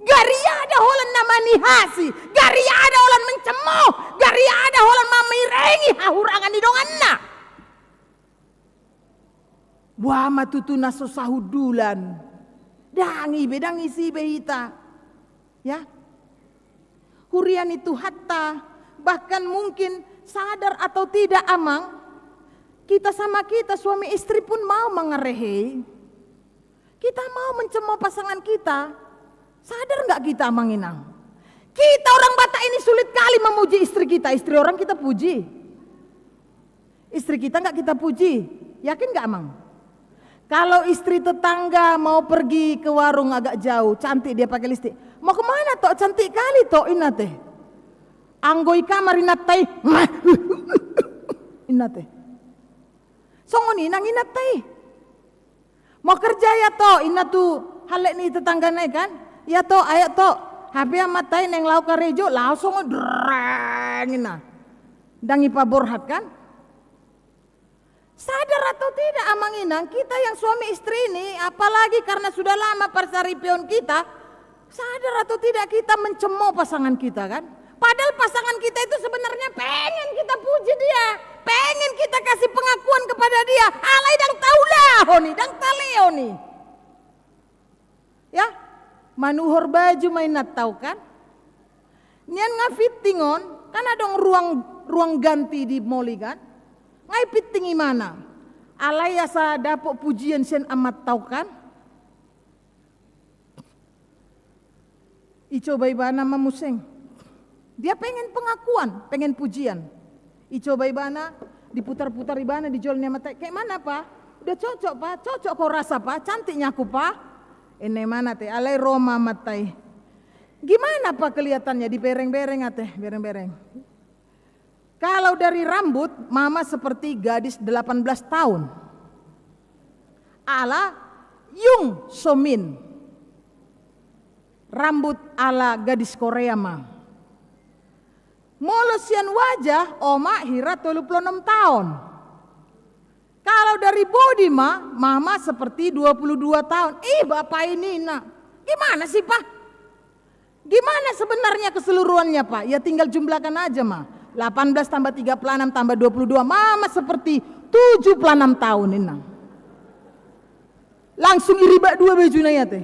Gariada holan na manihasi, gariada holan mencemooh, gariada holan mamirengi hahurangan ni donganna. Boa ma tutu na so sahundulan. Ndang i be, ndang isi be hita. Ya. Huria ni Tuhanta, bahkan mungkin sadar atau tidak, Amang, kita sama kita, suami istri pun mau mengerehei. Kita mau mencemooh pasangan kita. Sadar nggak kita, Amang Inang? Kita orang Batak ini sulit kali memuji istri kita. Istri orang kita puji. Istri kita nggak kita puji. Yakin nggak, Amang? Kalau istri tetangga mau pergi ke warung agak jauh, cantik dia pakai lipstik. "Mau kemana, Tok? Cantik kali, Tok," inna te. Anggo i kamar inanta i, inna te. Songon i nang inanta i. "Mau kerja ya, Tok?" inna tu halak ni tetanggana i kan. "Ya, Tok, ayo, Tok." Hape amanta i naeng laho karejo, laho songon i, dreng, inna. Ndang ipaborhat kan. Sadar atau tidak, Amang Inang, kita yang suami istri ini, apalagi karena sudah lama parsaripeon kita, sadar atau tidak kita mencemooh pasangan kita, kan? Padahal pasangan kita itu sebenarnya pengen kita puji dia, pengen kita kasih pengakuan kepada dia. Alai ndang taulahon i, ndang talehon i. Ya, manuhor baju ma inanta on, kan? Nian nga fitting on, kan adong ruang, ruang ganti di mall i, kan? Nga i fitting imana. Alai asa dapot pujian sian amanta on, kan? Icoba ibana ma muse. Dia pengen pengakuan, pengen pujian. Icoba ibana, diputar-putar ibana di jolo ni amanta i. "Kayak mana, Pa? Udah cocok, Pa? Cocok kau rasa, Pa? Cantiknya aku, Pa?" Inna imana te, alai ro ma amanta i. "Gimana, Pa, kelihatannya?" Dibereng-bereng ate, bereng-bereng. "Kalau dari rambut, Mama seperti gadis delapan belas tahun. Ala Young So Min. Rambut ala gadis Korea, Ma. Molo sian wajah, Oma hira tolu puluh enam tahun. Kalau dari body, Ma, Mama seperti dua puluh dua tahun." Ih, bapak ini, inna. Gimana sih, Pa? Gimana sebenarnya keseluruhannya, Pa? Ya, tinggal jumlahkan aja, Ma. Delapan belas tambah tiga puluh enam tambah dua puluh dua, Mama seperti tujuh puluh enam tahun, inna. Langsung iribak dua bajuna i ate.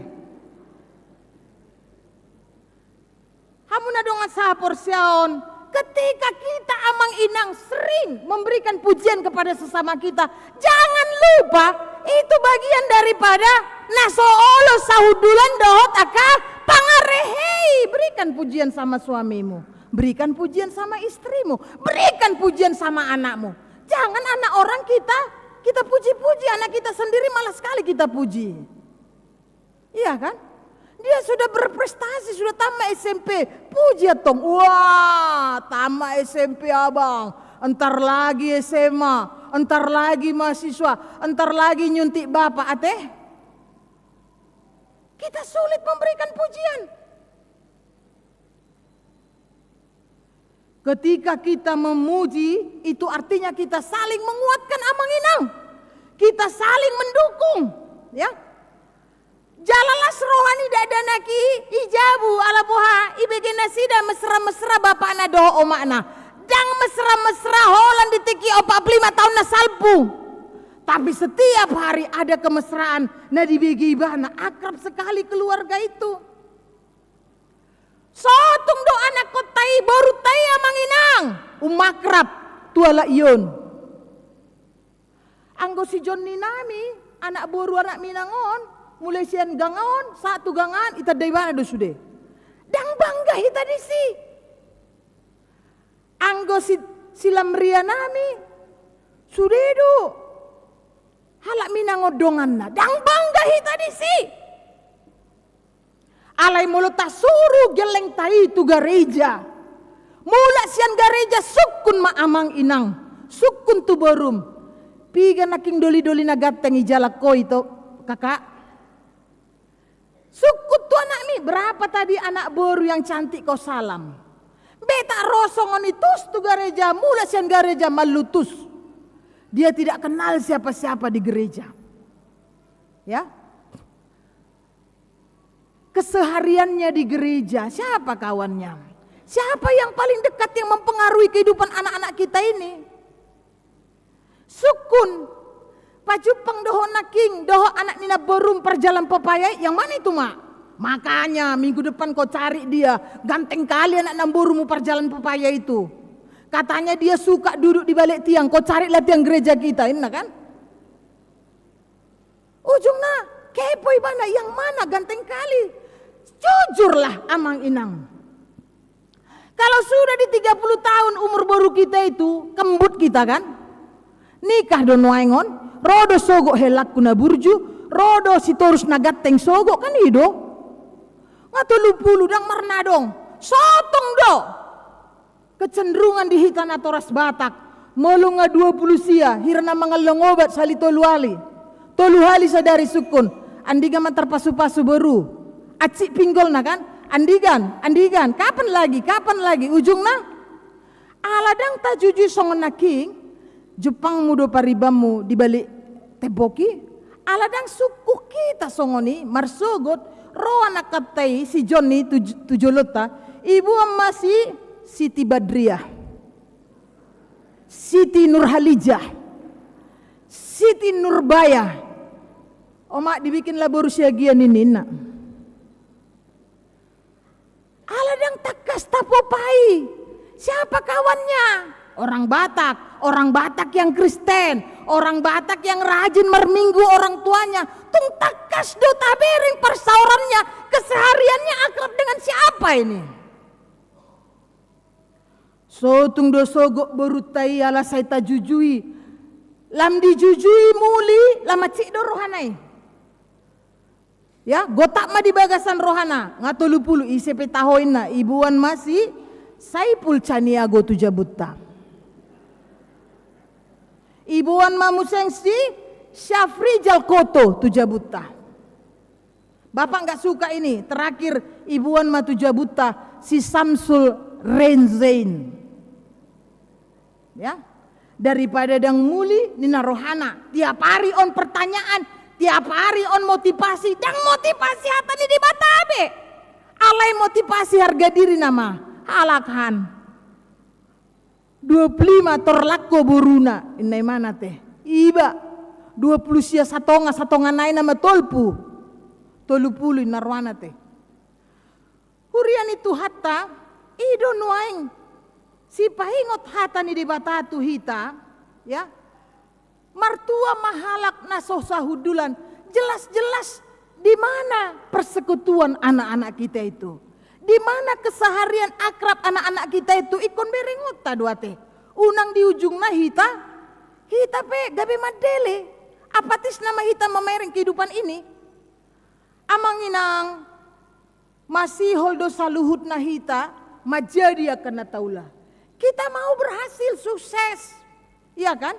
Hamu na dongan sahaporseaon, ketika kita, Amang Inang, sering memberikan pujian kepada sesama kita, jangan lupa itu bagian daripada na so olo sahundulan dohot angka pangarehei. Berikan pujian sama suamimu, berikan pujian sama istrimu, berikan pujian sama anakmu. Jangan anak orang kita, kita puji-puji, anak kita sendiri malas sekali kita puji. Iya kan? Dia sudah berprestasi, sudah tamat S M P. Puji antong. Wah, tamat S M P, Abang. Ntar lagi S M A. Entar lagi mahasiswa, entar lagi nyuntik bapak, ate. Kita sulit memberikan pujian. Ketika kita memuji, itu artinya kita saling menguatkan, amang inang. Kita saling mendukung, ya. Jala las roha ni dakdanak i, i jabu ala boha ibege nasida mesra-mesra bapakna dohot omakna. Ndang mesra-mesra holan di tingki opat pulu lima taon na salpu. Tapi setiap hari ada kemesraan na dibege ibana, akrab sekali keluarga itu. Sotung do anakkonta i, borunta i, amang inang, umakrab tu halak i on. Anggo si Jonni nami, anak boru anak minang on, mulai sian gang on sahat tu gang an, itanda ibana do sude. Ndang bangga hita disi. Anggo si, si Lamria nami, sude do halak minang on donganna. Ndang bangga hita disi. Alai molo tasuru gellengta i tu gareja, mulak sian gareja sungkun ma, amang inang, sungkun tu borum. Piga nangkin doli-doli na ganteng i jala ho i, to, kakak? Sungkun tu anakmi, berapa tadi anak boru yang cantik kau salam? Betak ro songon i tus tu gareja, mulak sian gareja mallutus. Dia tidak kenal siapa-siapa di gereja. Ya. Kesehariannya di gereja, siapa kawannya? Siapa yang paling dekat yang mempengaruhi kehidupan anak-anak kita ini? Sungkun, pajumpang do ho nangkin dohot anak ni namborum parjalan pepaya i, yang mana itu, Mak? Makanya minggu depan kau cari dia, ganteng kali anak namborumu parjalan pepaya itu. Katanya dia suka duduk di balik tiang, kau carilah tiang gereja kita, inna kan? Ujungna, kepo ibana, yang mana ganteng kali? Jujurlah, amang inang. Kalau sudah di tiga puluh tahun umur boru kita itu, kembut kita kan? Nikah do nuaeng on, ro do sogot helangku na burju, ro do Sitorus na ganteng sogot, kan i do? Nga tolu pulu ndang marnadong, sotung do. Kecenderungan di hita natoras Batak, molo nga dua pulu sia, hira na mangallang obat sahali tolu hali. Tolu hali sadari sungkun, andigan ma tarpasu-pasu boru. Ancik pinggolna kan, andigan, andigan, kapan lagi, kapan lagi, ujungna? Ala ndang tajujui songon nangkin, jumpangmu do paribanmu di balik tembok i, ala ndang sungkun hita songon i, marsogot, ro anakkanta i, si Jonni tu, tu jolonta, iboan ma si Siti Badriah, Siti Nurhalijah, Siti Nurbaya. Oma, dibikin lah boru Siagian ini, inna. Ala ndang tangkas tapopai. Siapa kawannya? Orang Batak, orang Batak yang Kristen, orang Batak yang rajin marminggu orang tuanya. Tung tangkas do tabereng parsaorannya, kesehariannya akrab dengan siapa ini? Sotung do sogot borunta i ala sai tajujui. Lam dijujui muli, lam ancik do rohana i. Ya, gotap ma di bagasan rohana, nga tolu pulu, ise pe taho inna, iboan ma si Saipul Caniago tu jabunta. Iboan ma muse si Syafri Jalkoto tu jabunta. Bapak nggak suka ini, terakhir iboan ma tu jabunta si Samsul Renzein. Ya. Daripada ndang muli ninna rohana, tiap ari on pertanyaan, tiap ari on motivasi, ndang motivasi hata ni Debata be. Alai motivasi harga diri nama, halak han. Dua pulu lima tor langko boruna, inna imana te. Iba, dua pulu sia satonga, satonga nai nama tolpu. Tolu pulu inna rohana te. Huria ni Tuhanta, i do nuaeng sipaingot hata ni Debata tu hita, ya. Martua ma halak na so sahundulan, jelas-jelas di mana persekutuan anak-anak kita itu? Di mana keseharian akrab anak-anak kita itu? Ingkon berengonta do ate. Unang di ujungna hita, hita pe gabe mandele. Apatis nama hita mamereng kehidupan ini? Amang inang, masihol do saluhutna hita manjadi angka na taula. Kita mau berhasil, sukses. Iya kan?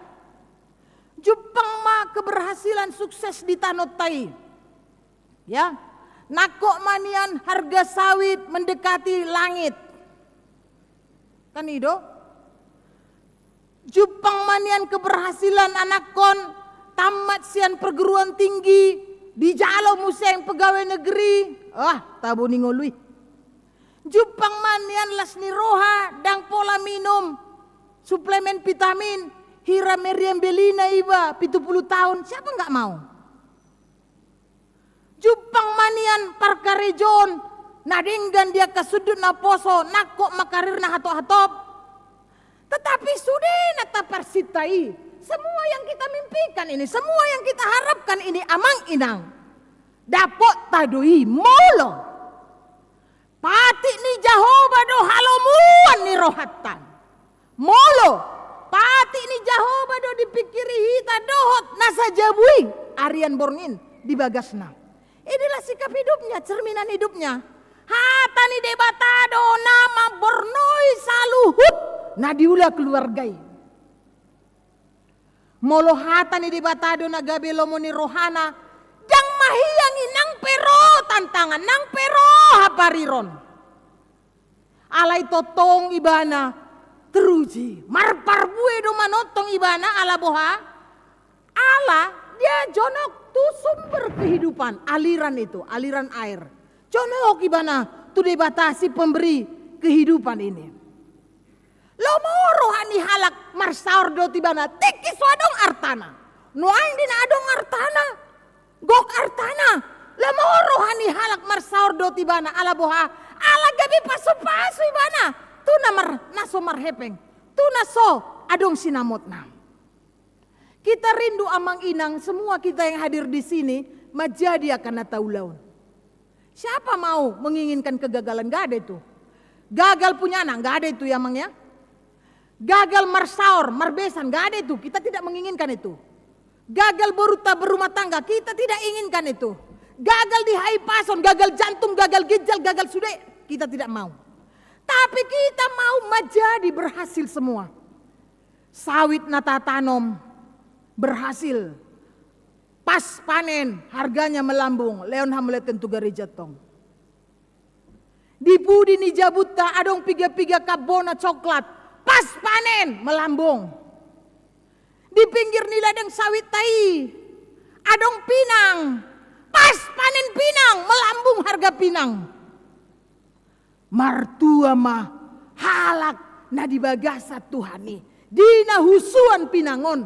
Jumpang ma keberhasilan sukses di tanonta i. Ya, nangkok ma nian harga sawit mendekati langit. Kan i do? Jumpang ma nian keberhasilan anakkon tamat sian perguruan tinggi, dijalo muse pegawai negeri. Ah, tabo ni ngolu i. Jumpang ma nian las ni roha, ndang pola minum suplemen vitamin, hira meriam belina iba pitu pulu taon, siapa nggak mau? Jumpang ma nian parkarejoon na denggan di angka sundut na poso, nangkok ma karirna hatop-hatop. Tetapi sude na taparsinta i, semua yang kita mimpikan ini, semua yang kita harapkan ini, amang inang, dapotta do i molo patik ni Jahowa do halomoan ni rohanta. Molo patik ni Jahowa do dipingkiri hita dohot na sajabu i, arian borngin di bagasna. Inilah sikap hidupnya, cerminan hidupnya. Hata ni Debata do na mamborngoi saluhut na diula keluarga i. Molo hata ni Debata do na gabe lomo ni rohana, ndang mahiang i nang pe ro tantangan, nang pe ro hapariron. Alai tongtong ibana teruji, marparbue do manongtong ibana, ala boha? Ala dia jonok tu sumber kehidupan, aliran itu, aliran air. Jonok ibana tu Debata si pemberi kehidupan ini. Lomo roha ni halak marsaor dohot ibana, tingki so adong artana. Nuaeng di na adong artana, gok artana, lomo roha ni halak marsaor dohot ibana, ala boha? Ala gabe pasu-pasu ibana tu na mar-, na so marhepeng, tu na so adong sinamotna. Kita rindu, amang inang, semua kita yang hadir di sini, manjadi angka na taulahon. Siapa mau menginginkan kegagalan? Nggak ada itu. Gagal punya anak, nggak ada itu ya, Mang, ya. Gagal marsaor, marbesan, nggak ada itu. Kita tidak menginginkan itu. Gagal berumah tangga, kita tidak inginkan itu. Gagal di haipason, gagal jantung, gagal ginjal, gagal sude, kita tidak mau. Tapi kita mau manjadi berhasil semua. Sawit na tatanom berhasil. Pas panen, harganya melambung. Lehon hamu lehon tu gareja tong. Di pudi ni jabunta adong piga-piga kambona coklat. Pas panen, melambung. Di pinggir ni ladang sawitta i adong pinang. Pas panen pinang, melambung harga pinang. Martua ma halak na di bagasan Tuhan i. Di na husuan pinang on,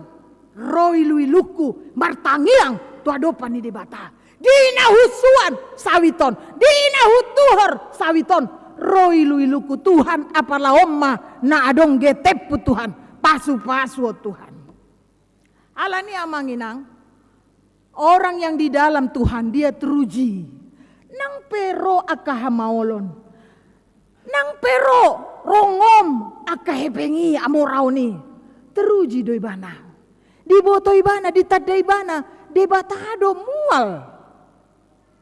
ro ilu-ilungku martangiang tu adopan ni Debata. Di na husuan sawit on, di na hutuhor sawit on, ro ilu-ilungku, Tuhan, apala on ma na adong getephu, Tuhan, pasu-pasu on, Tuhan. Alani, amang inang, orang yang di dalam Tuhan, dia teruji. Nang pe ro angka hamaolon, nang pe ro rongom angka hepeng i, hamoraon i, teruji do ibana. Diboto ibana, ditanda ibana, Debata do mual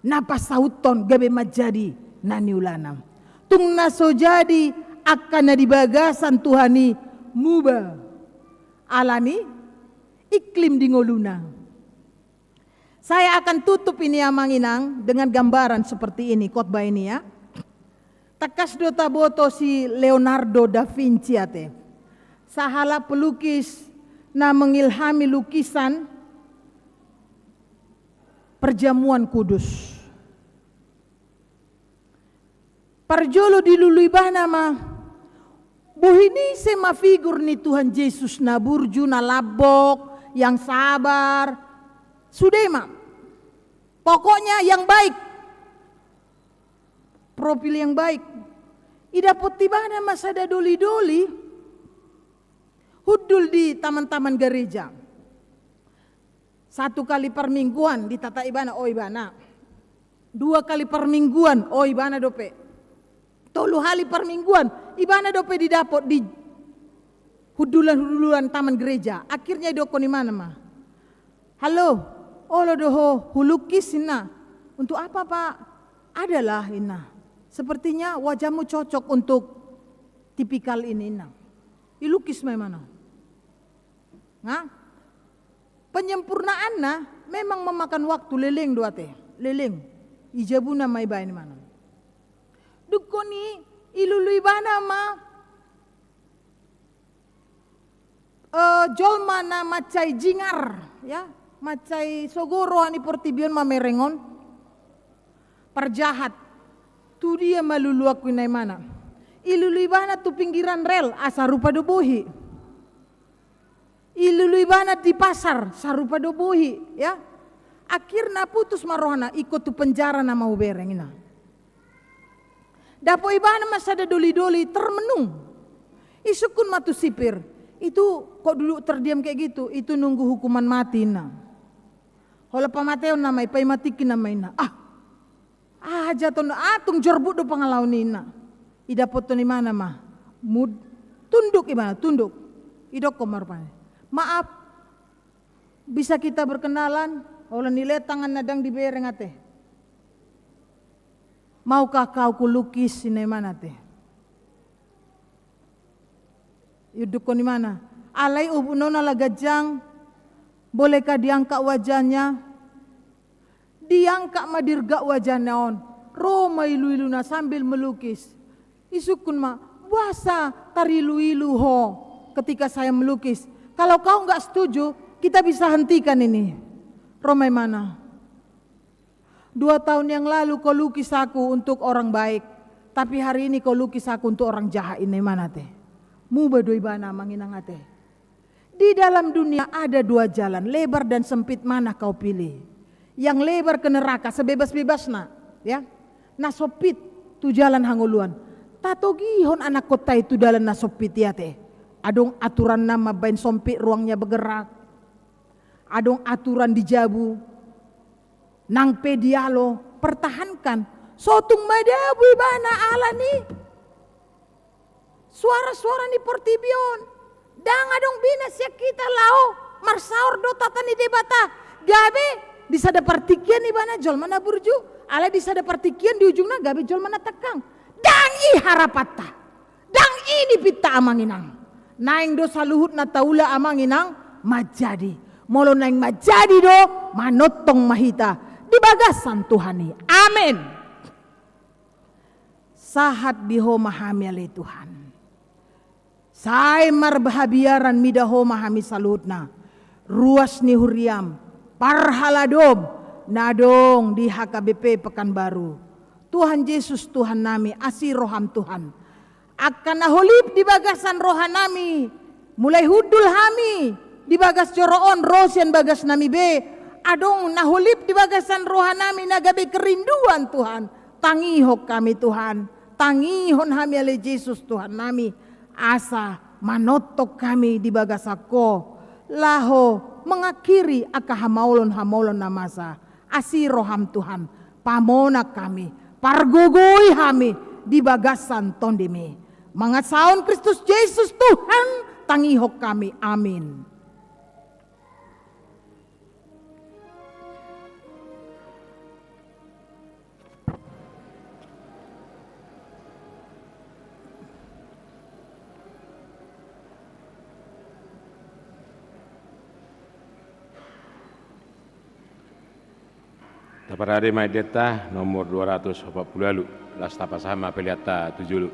na pasauthon gabe manjadi na niulana. Tung na so jadi angka na di bagasan Tuhan i muba. Alani iklim di ngoluna. Saya akan tutup ini, amang inang, dengan gambaran seperti ini, khotbah ini, ya. Tangkas do taboto si Leonardo da Vinci ate, sahalak pelukis na mengilhami lukisan Perjamuan Kudus. Parjolo dilului ibana ma, bohi ni ise ma figur ni Tuhan Jesus na burju, na lambok, yang sabar. Sude ma. Pokoknya yang baik. Profil yang baik. Didapot ibana ma sada doli-doli hundul di taman-taman gareja. Satu kali parmingguan ditata ibana, o ibana. Dua kali parmingguan, o ibana dope. Tolu hali parmingguan, ibana dope didapot di hundulan-hundulan taman gereja. Akhirnya didokkon ibana ma, "Halo, olo do ho hulukis?" ninna. "Untuk apa, Pak?" "Adalah," ninna. "Sepertinya wajahmu cocok untuk tipikal ini," ninna. Dilukis ma ibana. Nah, Penyempurnaanna memang memakan waktu, leleng do ate, leleng. I jabuna ma ibaen imana. Dungkon i, ilului ibana ma, eh, jolma na mansai jingar, ya, mansai sogo roha ni portibi on mamereng on, parjahat. Tu dia ma luluanku, ninna imana. Ilului ibana tu pinggiran rel, asa rupa do bohi. Ilului ibana di pasar, sarupa do bohi, ya. Akhirna putus ma rohana, ingkon tu penjara nama hubereng, ninna. Dapot ibana ma sada doli-doli termenung. Isungkun ma tu sipir, "Itu kok duduk terdiam kayak gitu?" "Itu nunggu hukuman mati," ninna. "Holan pamateon nama i, paima tingki nama i," ninna. "Ah, aha jahaton, ah, tung jorbut do pangalaon i," ninna. Idapothon ibana ma. Mud-, tunduk ibana, tunduk. Idokkon ma rupani. "Maaf, bisa kita berkenalan?" Holan nilehon tanganna, ndang dibereng ate. "Maukah kau kulukis?" ninna ibana ate. Iundukkon ibana. "Alai ombun on ala ganjang, bolehkah diangkat wajahnya?" Diangkat ma dirgak wajahna on. Ro ma ilu-iluna sambil melukis. Isungkun ma, "Boasa tarilu-ilu ho ketika saya melukis? Kalau kau nggak setuju, kita bisa hentikan ini." Ro ma imana. "Dua tahun yang lalu kau lukis aku untuk orang baik, tapi hari ini kau lukis aku untuk orang jahat," ninna imana ate. Muba do ibana, amang inang ate. Di dalam dunia ada dua jalan, lebar dan sempit, mana kau pilih? Yang lebar ke neraka sebebas-bebasna, ya. Na sempit tu jalan hangoluan. Tatogihon anakkonta i tu dalan na sempit i ate. Adong aturanna mambaen sempit ruangnya bergerak. Adong aturan di jabu. Nang pe dialo, pertahankan. Sotung madabu ibana ala ni suara-suara ni portibi on. Ndang adong bina sian hita laho marsaor do tata ni Debata. Gabe di sada partingkian ibana jolma na burju, alai di sada partingkian di ujungna gabe jolma na tangkang. Ndang i harapanta. Ndang i nipinta, amang inang. Naeng do saluhutna taula, amang inang, manjadi. Molo naeng manjadi do, manongtong ma hita di bagasan Tuhan i. Amen. Sahat di Ho ma hami ale Tuhan. Sai marhabiaran mida Ho ma hami saluhutna, ruas ni huriaM, parhalado na adong di H K B P Pekanbaru. Tuhan Jesus, Tuhan nami, asi rohaM Tuhan. Angka na holip di bagasan roha nami, mulai hundul hami di bagas joro on ro sian bagas nami be, adong na holip di bagasan roha nami na gabe kerinduan Tuhan. Tangihon hami Tuhan, tangihon hami ale Jesus Tuhan nami, asa manongtong hami di bagasan Ho, laho mangakhiri angka hamaolon-hamaolon na masa. Asi rohaM Tuhan, pamonang hami, pargogoi hami di bagasan TondiMi. Mangasahon Kristus Jesus Tuhan, tangihon hami. Amin. Taparade ma endenta nomor dua ratus opat pulu ualu, laos tapasahat ma peleanta tu jolo.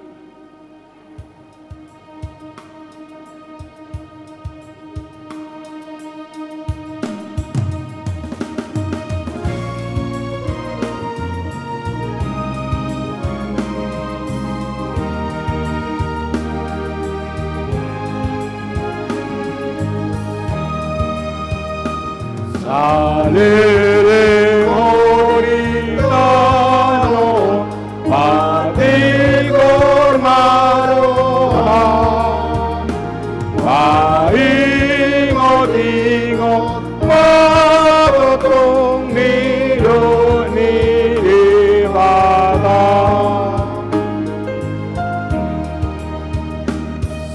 Saleleng on di tano, patigor ma roha, paingot-ingot ma tongtong nidok ni Debata.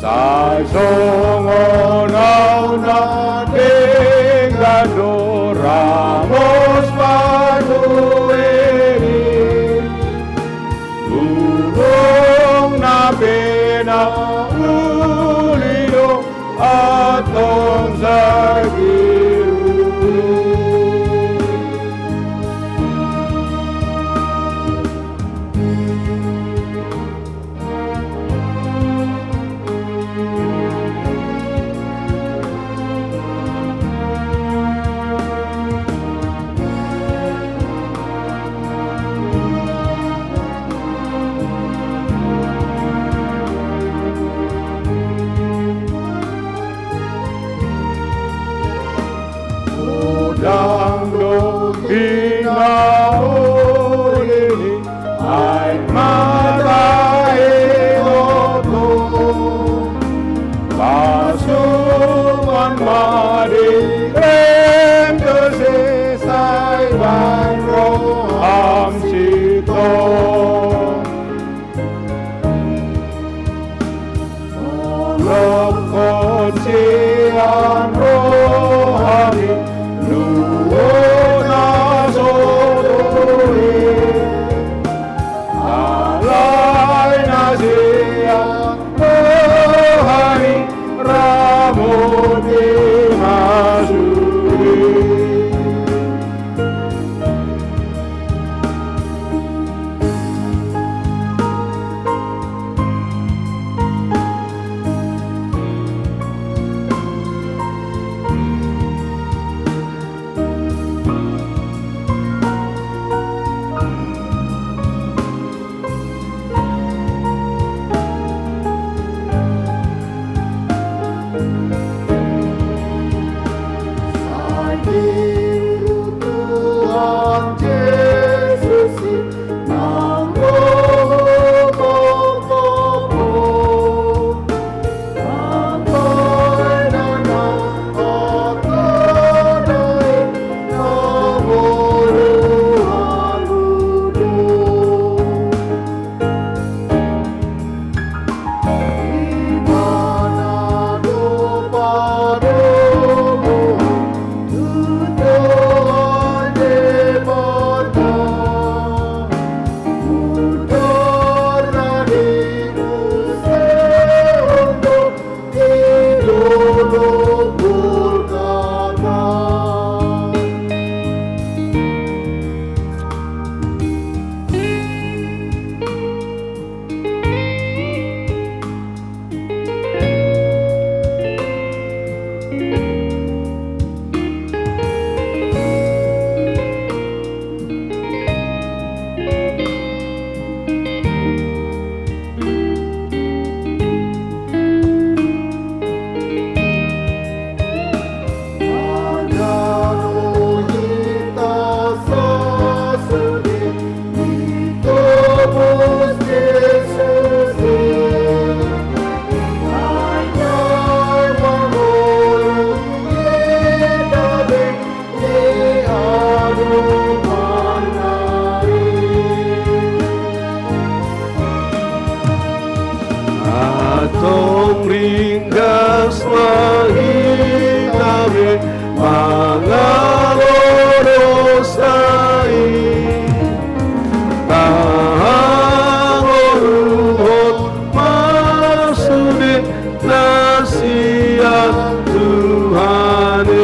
Sai songon ahu na denggan do ramos panuheri, burungna pe na uli do antong sai biru. Pinauli ni aek mata i oto, pasuman ma di rem tu sisai baen roham sintong. Olokkon sian rohami luhut na so tuli, alai na sian rohami ramoti ma sude. Antong ringgas ma hita be mangalo dosa i, tangoluhon ma sude na sian Tuhan i.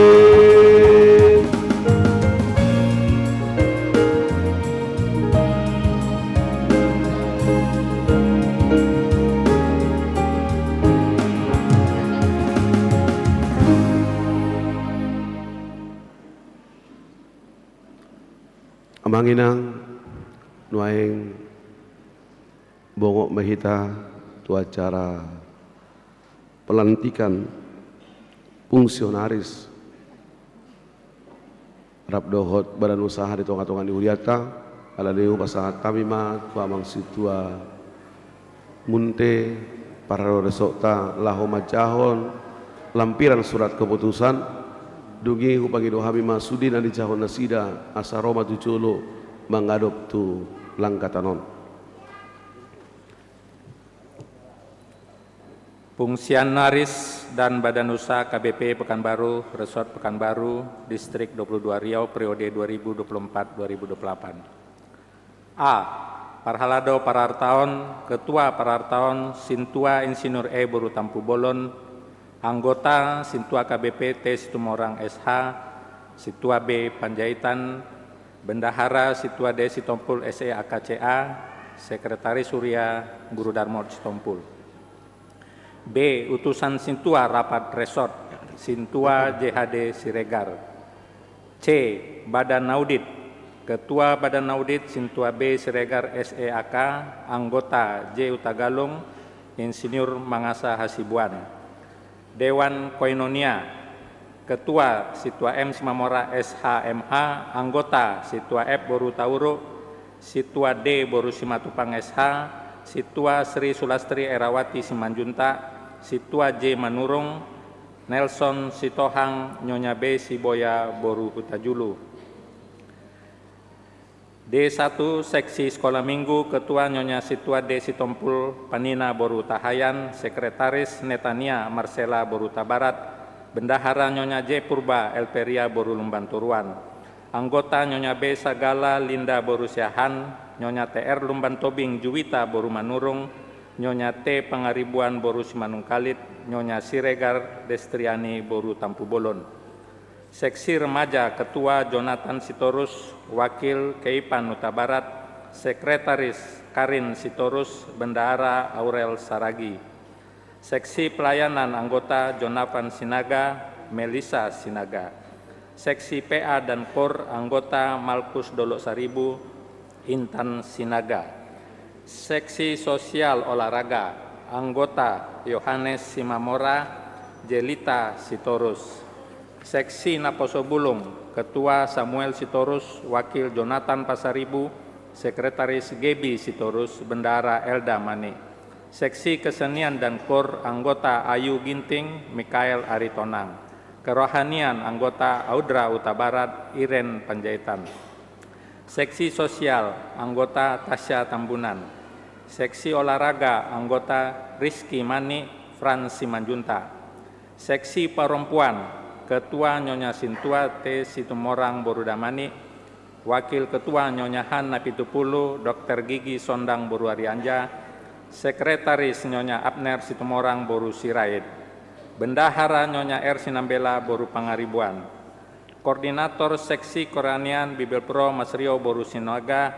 Amang inang, nuaeng bongot ma hita tu acara pelantikan fungsionaris rap dohot badan usaha di tonga-tonga ni hurianta. Alani i hupasahat hami ma tu amang sintua Munte, parhaladohon resortta laho manjahahon lampiran surat keputusan. Dung i hupangido hami ma sude na dijahahon nasida asa ro ma tu jolo mangadop tu langgatan on. Fungsionaris dan badan usaha K B P Pekanbaru, Resort Pekanbaru, Distrik dua puluh dua Riau, periode dua ribu dua puluh empat dua ribu dua puluh delapan. A. Parhalado parartaon, Ketua Parartaon, Sintua Insinyur E Boru Tampubolon, anggota Sintua K B P T Situmorang S H, Sintua B Panjaitan, Bendahara Sintua D Sitompul S E A K C A, Sekretaris Huria Guru Darmo Sitompul. B. Utusan Sintua Rapat Resort, Sintua J H D Siregar. C. Badan Audit. Ketua Badan Audit Sintua B Siregar S E A K, anggota J Hutagalung, Insinyur Mangasa Hasibuan. Dewan Koinonia. Ketua, Sintua M Simamora S H M H. Anggota, Sintua F boru Tauruk, Sintua D boru Simatupang S H, Sintua Sri Sulastri Erawati Simanjuntak, Sintua J Manurung, Nelson Sitohang, Nyonya B Siboya boru Hutajulu. D satu, Seksi Sekolah Minggu. Ketua, Nyonya Sintua D Sitompul Panina boru Tahayan. Sekretaris, Netania Marcela boru Tabarat. Bendahara, Nyonya J Purba Elperia boru Lumban Toruan. Anggota, Nyonya B Sagala Linda boru Siahaan, Nyonya T R Lumban Tobing Juwita boru Manurung, Nyonya T Pangaribuan boru Simanungkalit, Nyonya Siregar Destriani boru Tampubolon. Seksi Remaja. Ketua, Jonathan Sitorus, Wakil, Keipan Hutabarat. Sekretaris, Karin Sitorus. Bendahara, Aurel Saragi. Seksi Pelayanan. Anggota, Jonathan Sinaga, Melisa Sinaga. Seksi P A dan Kor. Anggota, Malkus Dolok Saribu, Intan Sinaga. Seksi Sosial Olahraga. Anggota, Yohanes Simamora, Jelita Sitorus. Seksi Naposo Bulung. Ketua, Samuel Sitorus, Wakil, Jonathan Pasaribu. Sekretaris, Gebi Sitorus. Bendahara, Elda Mani. Seksi Kesenian dan Kor. Anggota, Ayu Ginting, Mikael Aritonang. Kerohanian. Anggota, Audra Hutabarat, Iren Panjaitan. Seksi Sosial. Anggota, Tasya Tambunan. Seksi Olahraga. Anggota, Rizky Mani, Frans Simanjuntak. Seksi Perempuan. Ketua, Nyonya Sintua T Situmorang boru Damani. Wakil Ketua, Nyonya H Napitupulu, Dokter Gigi Sondang boru Arianja. Sekretaris, Nyonya Abner Situmorang boru Sirait. Bendahara, Nyonya R Sinambela boru Pangaribuan. Koordinator Seksi Kerohanian, Bibelvrouw Mas Rio boru Sinaga.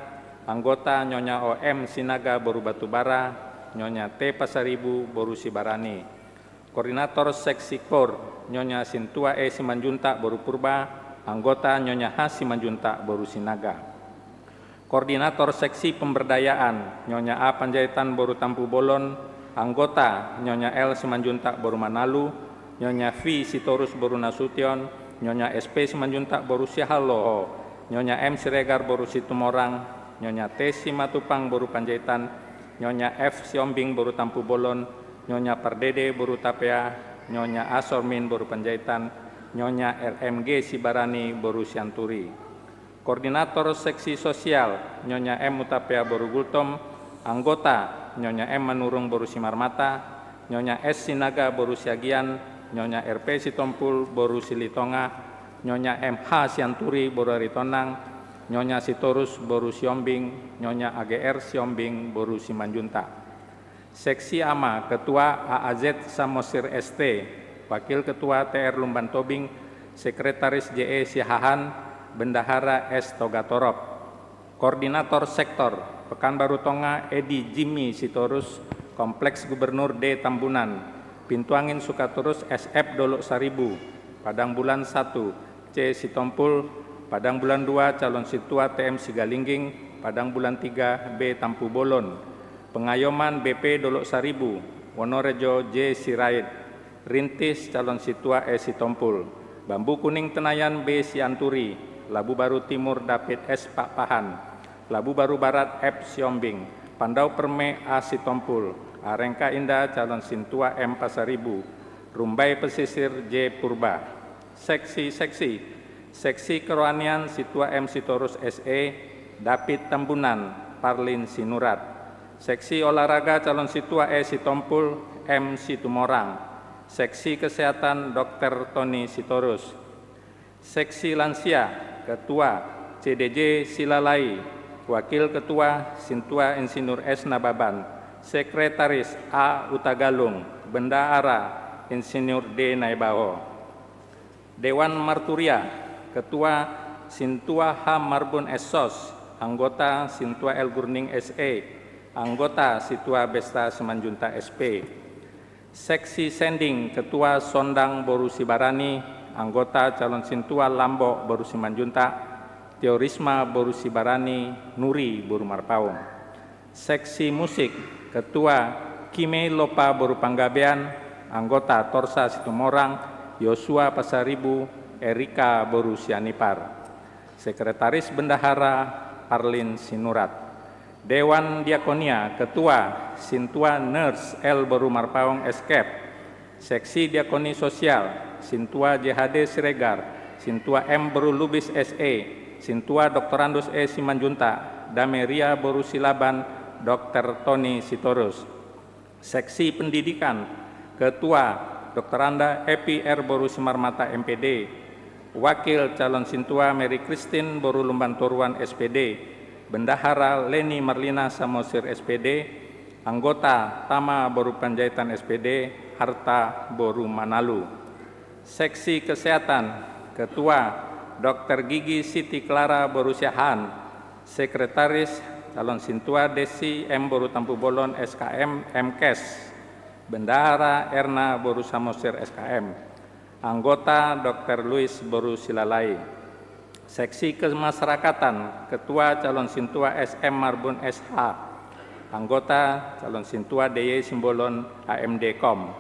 Anggota, Nyonya O M Sinaga boru Batubara, Nyonya T Pasaribu boru Sibarani. Koordinator Seksi Kor, Nyonya Sintua E Simanjuntak boru Purba. Anggota, Nyonya H Simanjuntak boru Sinaga. Koordinator Seksi Pemberdayaan, Nyonya A Panjaitan boru Tampubolon. Anggota, Nyonya L Simanjuntak boru Manalu, Nyonya V Sitorus boru Nasution, Nyonya S P Simanjuntak boru Sihaloho, Nyonya M Siregar boru Situmorang, Nyonya T Simatupang boru Panjaitan, Nyonya F Siombing boru Tampubolon, Nyonya Pardede boru Tapea, Nyonya A Sormin boru Panjaitan, Nyonya R M G Sibarani boru Sianturi. Koordinator Seksi Sosial, Nyonya M Hutapea boru Gultom. Anggota, Nyonya M Manurung boru Simarmata, Nyonya S Sinaga boru Siagian, Nyonya R P Sitompul boru Silitonga, Nyonya M H Sianturi boru Aritonang, Nyonya Sitorus boru Siombing, Nyonya A G R Siombing boru Simanjuntak. Seksi Ama, Ketua A A Z Samosir S T, Wakil Ketua T R Lumban Tobing, Sekretaris J E Siahaan, Bendahara S Togatorop. Koordinator Sektor, Pekanbaru Tonga Edi Jimmy Sitorus, Kompleks Gubernur D Tambunan, Pintu Angin Sukaturus S F Dolok Saribu, Padang Bulan satu, C Sitompul, Padang Bulan dua Calon Sintua T M Sigalingging, Padang Bulan tiga B Tampubolon, Pengayoman B P Dolok Saribu, Wonorejo J Sirait, Rintis Calon Sintua E Sitompul, Bambu Kuning Tenayan B Sianturi, Labu Baru Timur David S Pakpahan, Labu Baru Barat F Siombing, Pandau Perme A Sitompul, Arengka Indah Calon Sintua M Pasaribu, Rumbai Pesisir J Purba. Seksi-seksi. Seksi Kerohanian, Sintua M Sitorus S E, David Tambunan, Parlin Sinurat. Seksi Olahraga, Calon Sintua E Sitompul, M Situmorang. Seksi Kesehatan, Dokter Tony Sitorus. Seksi Lansia, Ketua C D J Silalai, Wakil Ketua Sintua Insinyur S Nababan, Sekretaris A Hutagalung, Bendahara Insinyur D Naibaho. Dewan Marturia, Ketua Sintua H Marbun S Sos, Anggota Sintua L Gurning S E, Anggota Sintua Besta Simanjuntak S P. Seksi Sending, Ketua Sondang boru Sibarani, Anggota Calon Sintua Lambok boru Simanjuntak, Tio Risma boru Sibarani, Nuri boru Marpaung. Seksi Musik, Ketua Kimei Lopa boru Panggabean, Anggota Torsa Situmorang, Yosua Pasaribu, Erika boru Sianipar. Sekretaris Bendahara, Parlin Sinurat. Dewan Diakonia, Ketua, Sintua Nurse L boru Marpaung, S Kep. Seksi Diakoni Sosial, Sintua J H D Siregar, Sintua M boru Lubis, S E, Sintua Doktorandus E Simanjuntak, Dameria boru Silaban, Dokter Toni Sitorus. Seksi Pendidikan, Ketua, Doktoranda Epi R boru Simarmata, M P D. Wakil calon sintua Mary Christine boru Lumban Toruan, S P D. Bendahara Leni Marlina Samosir, S P D. Anggota Tama boru Panjaitan, S P D, Harta boru Manalu. Seksi Kesehatan, Ketua, Dokter Gigi Siti Clara boru Siahaan. Sekretaris, calon sintua Desi M boru Tampubolon, S K M, M Kes. Bendahara Erna boru Samosir, S K M. Anggota, Dokter Luis boru Silalai. Seksi Kemasyarakatan, Ketua, calon sintua S M Marbun, S H. Anggota, calon sintua D Y Simbolon, A M D Kom.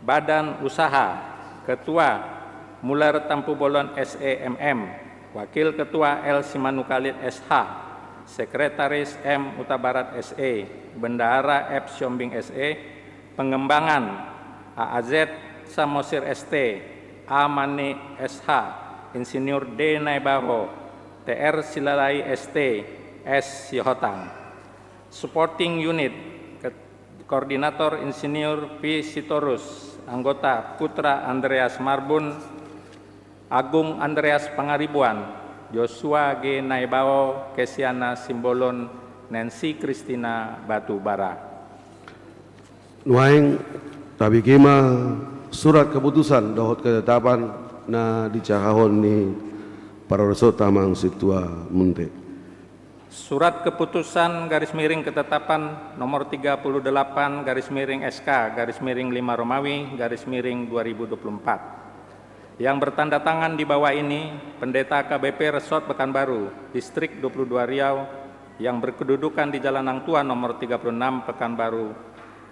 Badan Usaha, Ketua, Mular Tampubolon, S E M M. Wakil Ketua, L Simanukalit, S H. Sekretaris, M Utabarat, S E. Bendahara, F Siombing, S E. Pengembangan, A A Z Samosir, S T. A Mani, S H. Insinyur D Naibaho, T R Silalai, S T. S Sihotang. Supporting Unit, Ke-, Koordinator Insinyur P Sitorus. Anggota, Putra Andreas Marbun, Agung Andreas Pangaribuan, Joshua G Naibaho, Kesiana Simbolon, Nancy Christina Batubara. Nuaeng, tabege ma surat keputusan dohot ketetapan na dijahahon ni parhorasionta, amang sintua Munte. Surat keputusan garis miring ketetapan nomor tiga puluh delapan garis miring S K garis miring lima Romawi garis miring dua ribu dua puluh empat. Yang bertanda tangan di bawah ini, Pendeta K B P Resort Pekanbaru, Distrik dua puluh dua Riau, yang berkedudukan di Jalan Hang Tuah nomor tiga puluh enam, Pekanbaru,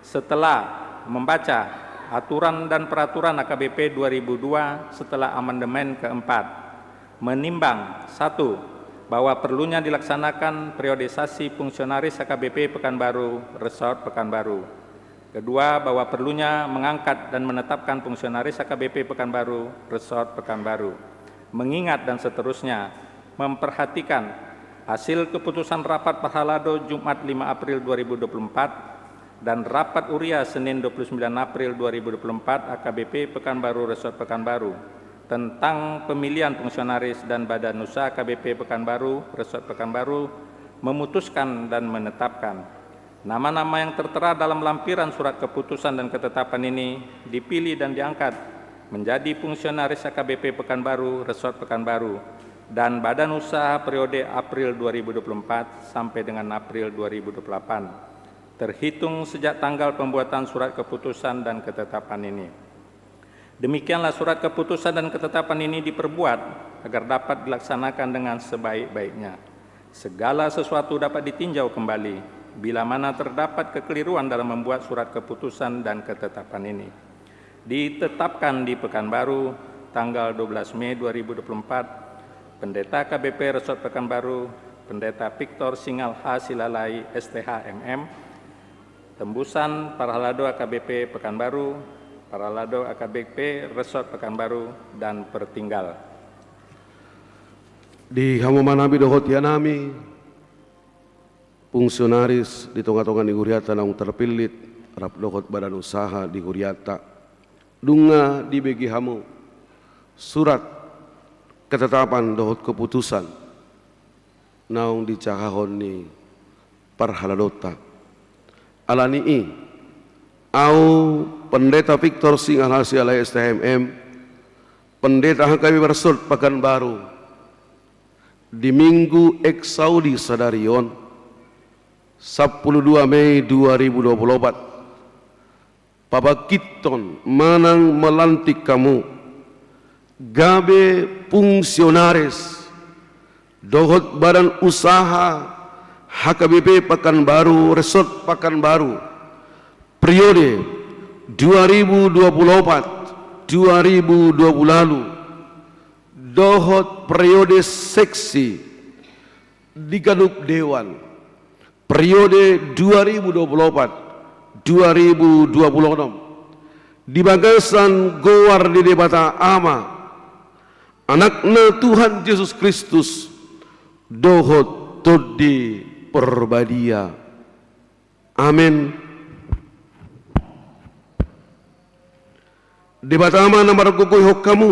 setelah membaca aturan dan peraturan A K B P dua ribu dua setelah amandemen keempat, menimbang, satu, bahwa perlunya dilaksanakan periodisasi fungsionaris A K B P Pekanbaru, Resort Pekanbaru. Kedua, bahwa perlunya mengangkat dan menetapkan fungsionaris A K B P Pekanbaru, Resort Pekanbaru. Mengingat dan seterusnya, memperhatikan hasil keputusan rapat parhalado Jumat lima April dua ribu dua puluh empat dan rapat huria Senin dua puluh sembilan April dua ribu dua puluh empat A K B P Pekanbaru, Resort Pekanbaru, tentang pemilihan fungsionaris dan badan usaha A K B P Pekanbaru, Resort Pekanbaru, memutuskan dan menetapkan nama-nama yang tertera dalam lampiran surat keputusan dan ketetapan ini dipilih dan diangkat menjadi fungsionaris A K B P Pekanbaru, Resort Pekanbaru, dan badan usaha periode April dua ribu dua puluh empat sampai dengan April dua ribu dua puluh delapan, terhitung sejak tanggal pembuatan surat keputusan dan ketetapan ini. Demikianlah surat keputusan dan ketetapan ini diperbuat agar dapat dilaksanakan dengan sebaik-baiknya. Segala sesuatu dapat ditinjau kembali bila mana terdapat kekeliruan dalam membuat surat keputusan dan ketetapan ini. Ditetapkan di Pekanbaru, tanggal dua belas Mei dua ribu dua puluh empat, Pendeta K B P Resort Pekanbaru, Pendeta Victor Singal H Silalai, S T H M M, tembusan parhalado A K B P Pekanbaru, parhalado A K B P Resort Pekanbaru, dan pertinggal. Di hamu amanami dohot inanami, fungsionaris di tonga-tonga ni huriata naung terpillit, rap dohot badan usaha di huriata, nunga dibege hamu surat ketetapan dohot keputusan naung dijahahon ni parhaladonta. Ala ni i, ahu Pendeta Victor Singal H Silalai, S T H M M, Pendeta H K B P Resort Pekanbaru, di Minggu Exaudi sadari on, sampulu dua Mei dua ribu dua puluh opat, pabangkithon manang melantik hamu gabe fungsionaris dohot badan usaha H K B P Pekanbaru, Resort Pekanbaru, periode dua ribu dua puluh opat dua ribu dua puluh ualu, dohot periode seksi di ganup dewan periode dua ribu dua puluh opat, dua ribu dua puluh onom, di bagasan goar ni Debata Ama, Anakna Tuhan Jesus Kristus, dohot Tondi Porbadia. Amen. Debata ma na margogoihon hamu,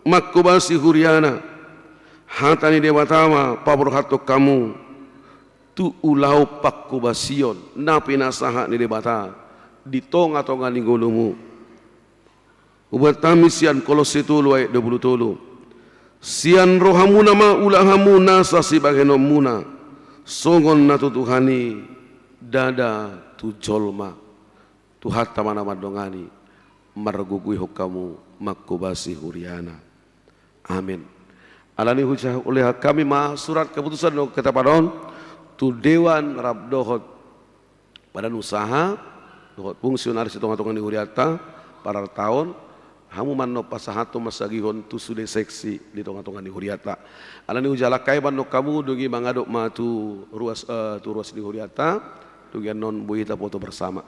manghobasi huriana. Hata ni Debata ma paborhathon hamu tu ulaon panghobasion na pinasahat ni Debata di tongatonga ni ngolumu. Hubuat hami sian Kolosse tolu ayat dua puluh tolu. Sian rohamuna ma ula hamu nasa sibahenonmuna, songon na tu Tuhan i, ndada tu jolma. Tuhanta ma na mandongani, margogoihon hamu, manghobasi huriana. Amen. Alani i hujaha ulehon hami ma surat keputusan dohot ketetapan on tu dewan rap dohot badan usaha dohot fungsionaris di tongatonga ni hurianta, parartaon, hamu ma annon pasahathon mansagihon tu sude seksi di tongatonga ni hurianta. Alani i hujaha langkai ma annon hamu, dung i mangadop ma tu ruas, eh, tu ruas ni hurianta, dung i annon boi hita foto bersama.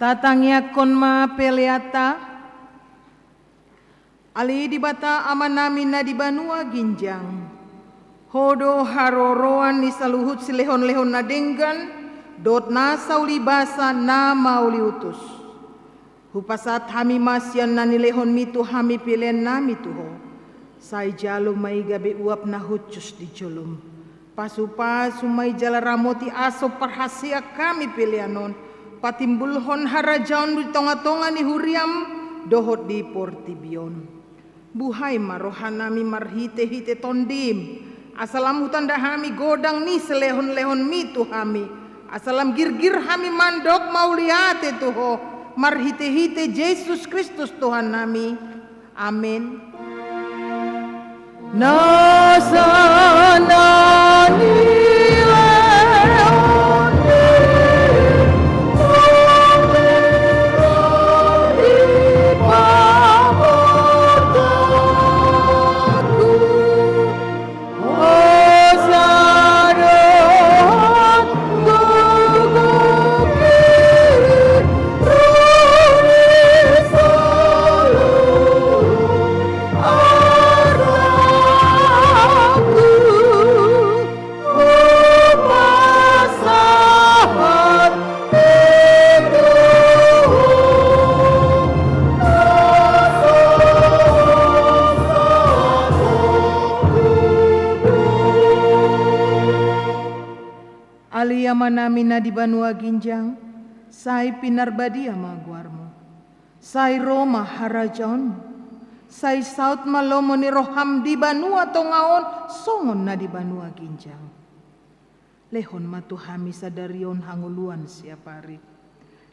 Tatangiangkon ma peleanta. Ale Debata Amanami na di banua ginjang, Ho do haroroan ni saluhut silehonlehon na denggan dohot nasa ulibasa na mauliutus. Hupasahat hami ma sian na nilehonMi tu hami peleannami tu Ho. Sai jalo ma i gabe uap na hushus di joloM. Pasupasu ma i jala ramoti asa parhaseang hami pelean on, patimbulhon harajaonMu di tongatonga ni huriaM dohot di portibi on. Buhai ma rohanami marhitehite TondiM, asa lam hutanda hami godang ni silehonlehonMi tu hami, asa lam girgir hami mandok mauliate tu Ho, marhitehite Jesus Kristus Tuhannami. Amen. Nasa na nilehon ni Tuhan di pamotonku. Ale Amanami na di banua ginjang, sai pinarbadia ma goarMu. Sai ro ma harajaonMu. Sai saut ma lomo ni rohaM di banua tonga on songon na di banua ginjang. Lehon ma tu hami sadari on hangoluan siapari.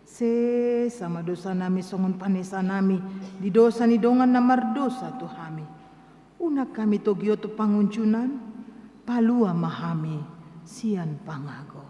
Sesa ma dosanami songon panesanami di dosa ni dongan na mardosa tu hami. Unang hami togihon tu pangunjunan, palua ma hami sian pangago.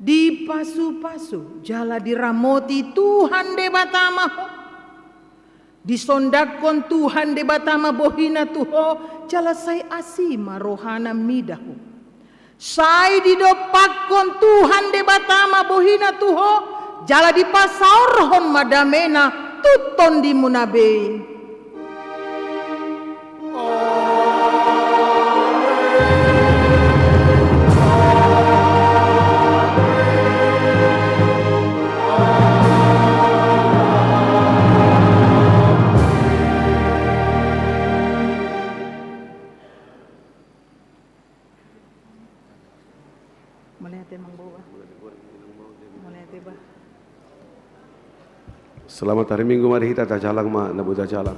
Dipasupasu jala diramoti Tuhan Debata ma ho. Disondangkon Tuhan Debata ma bohiNa tu ho, jala sai asi ma rohaNa mida ho. Sai didompakkon Tuhan Debata ma bohiNa tu ho, jala dipasaorhon ma dameNa tu tondimuna be. Mauliate, Amang Boru. Mauliate, Bah. Selamat hari Minggu, mari hita tajalang ma na boi tajalang.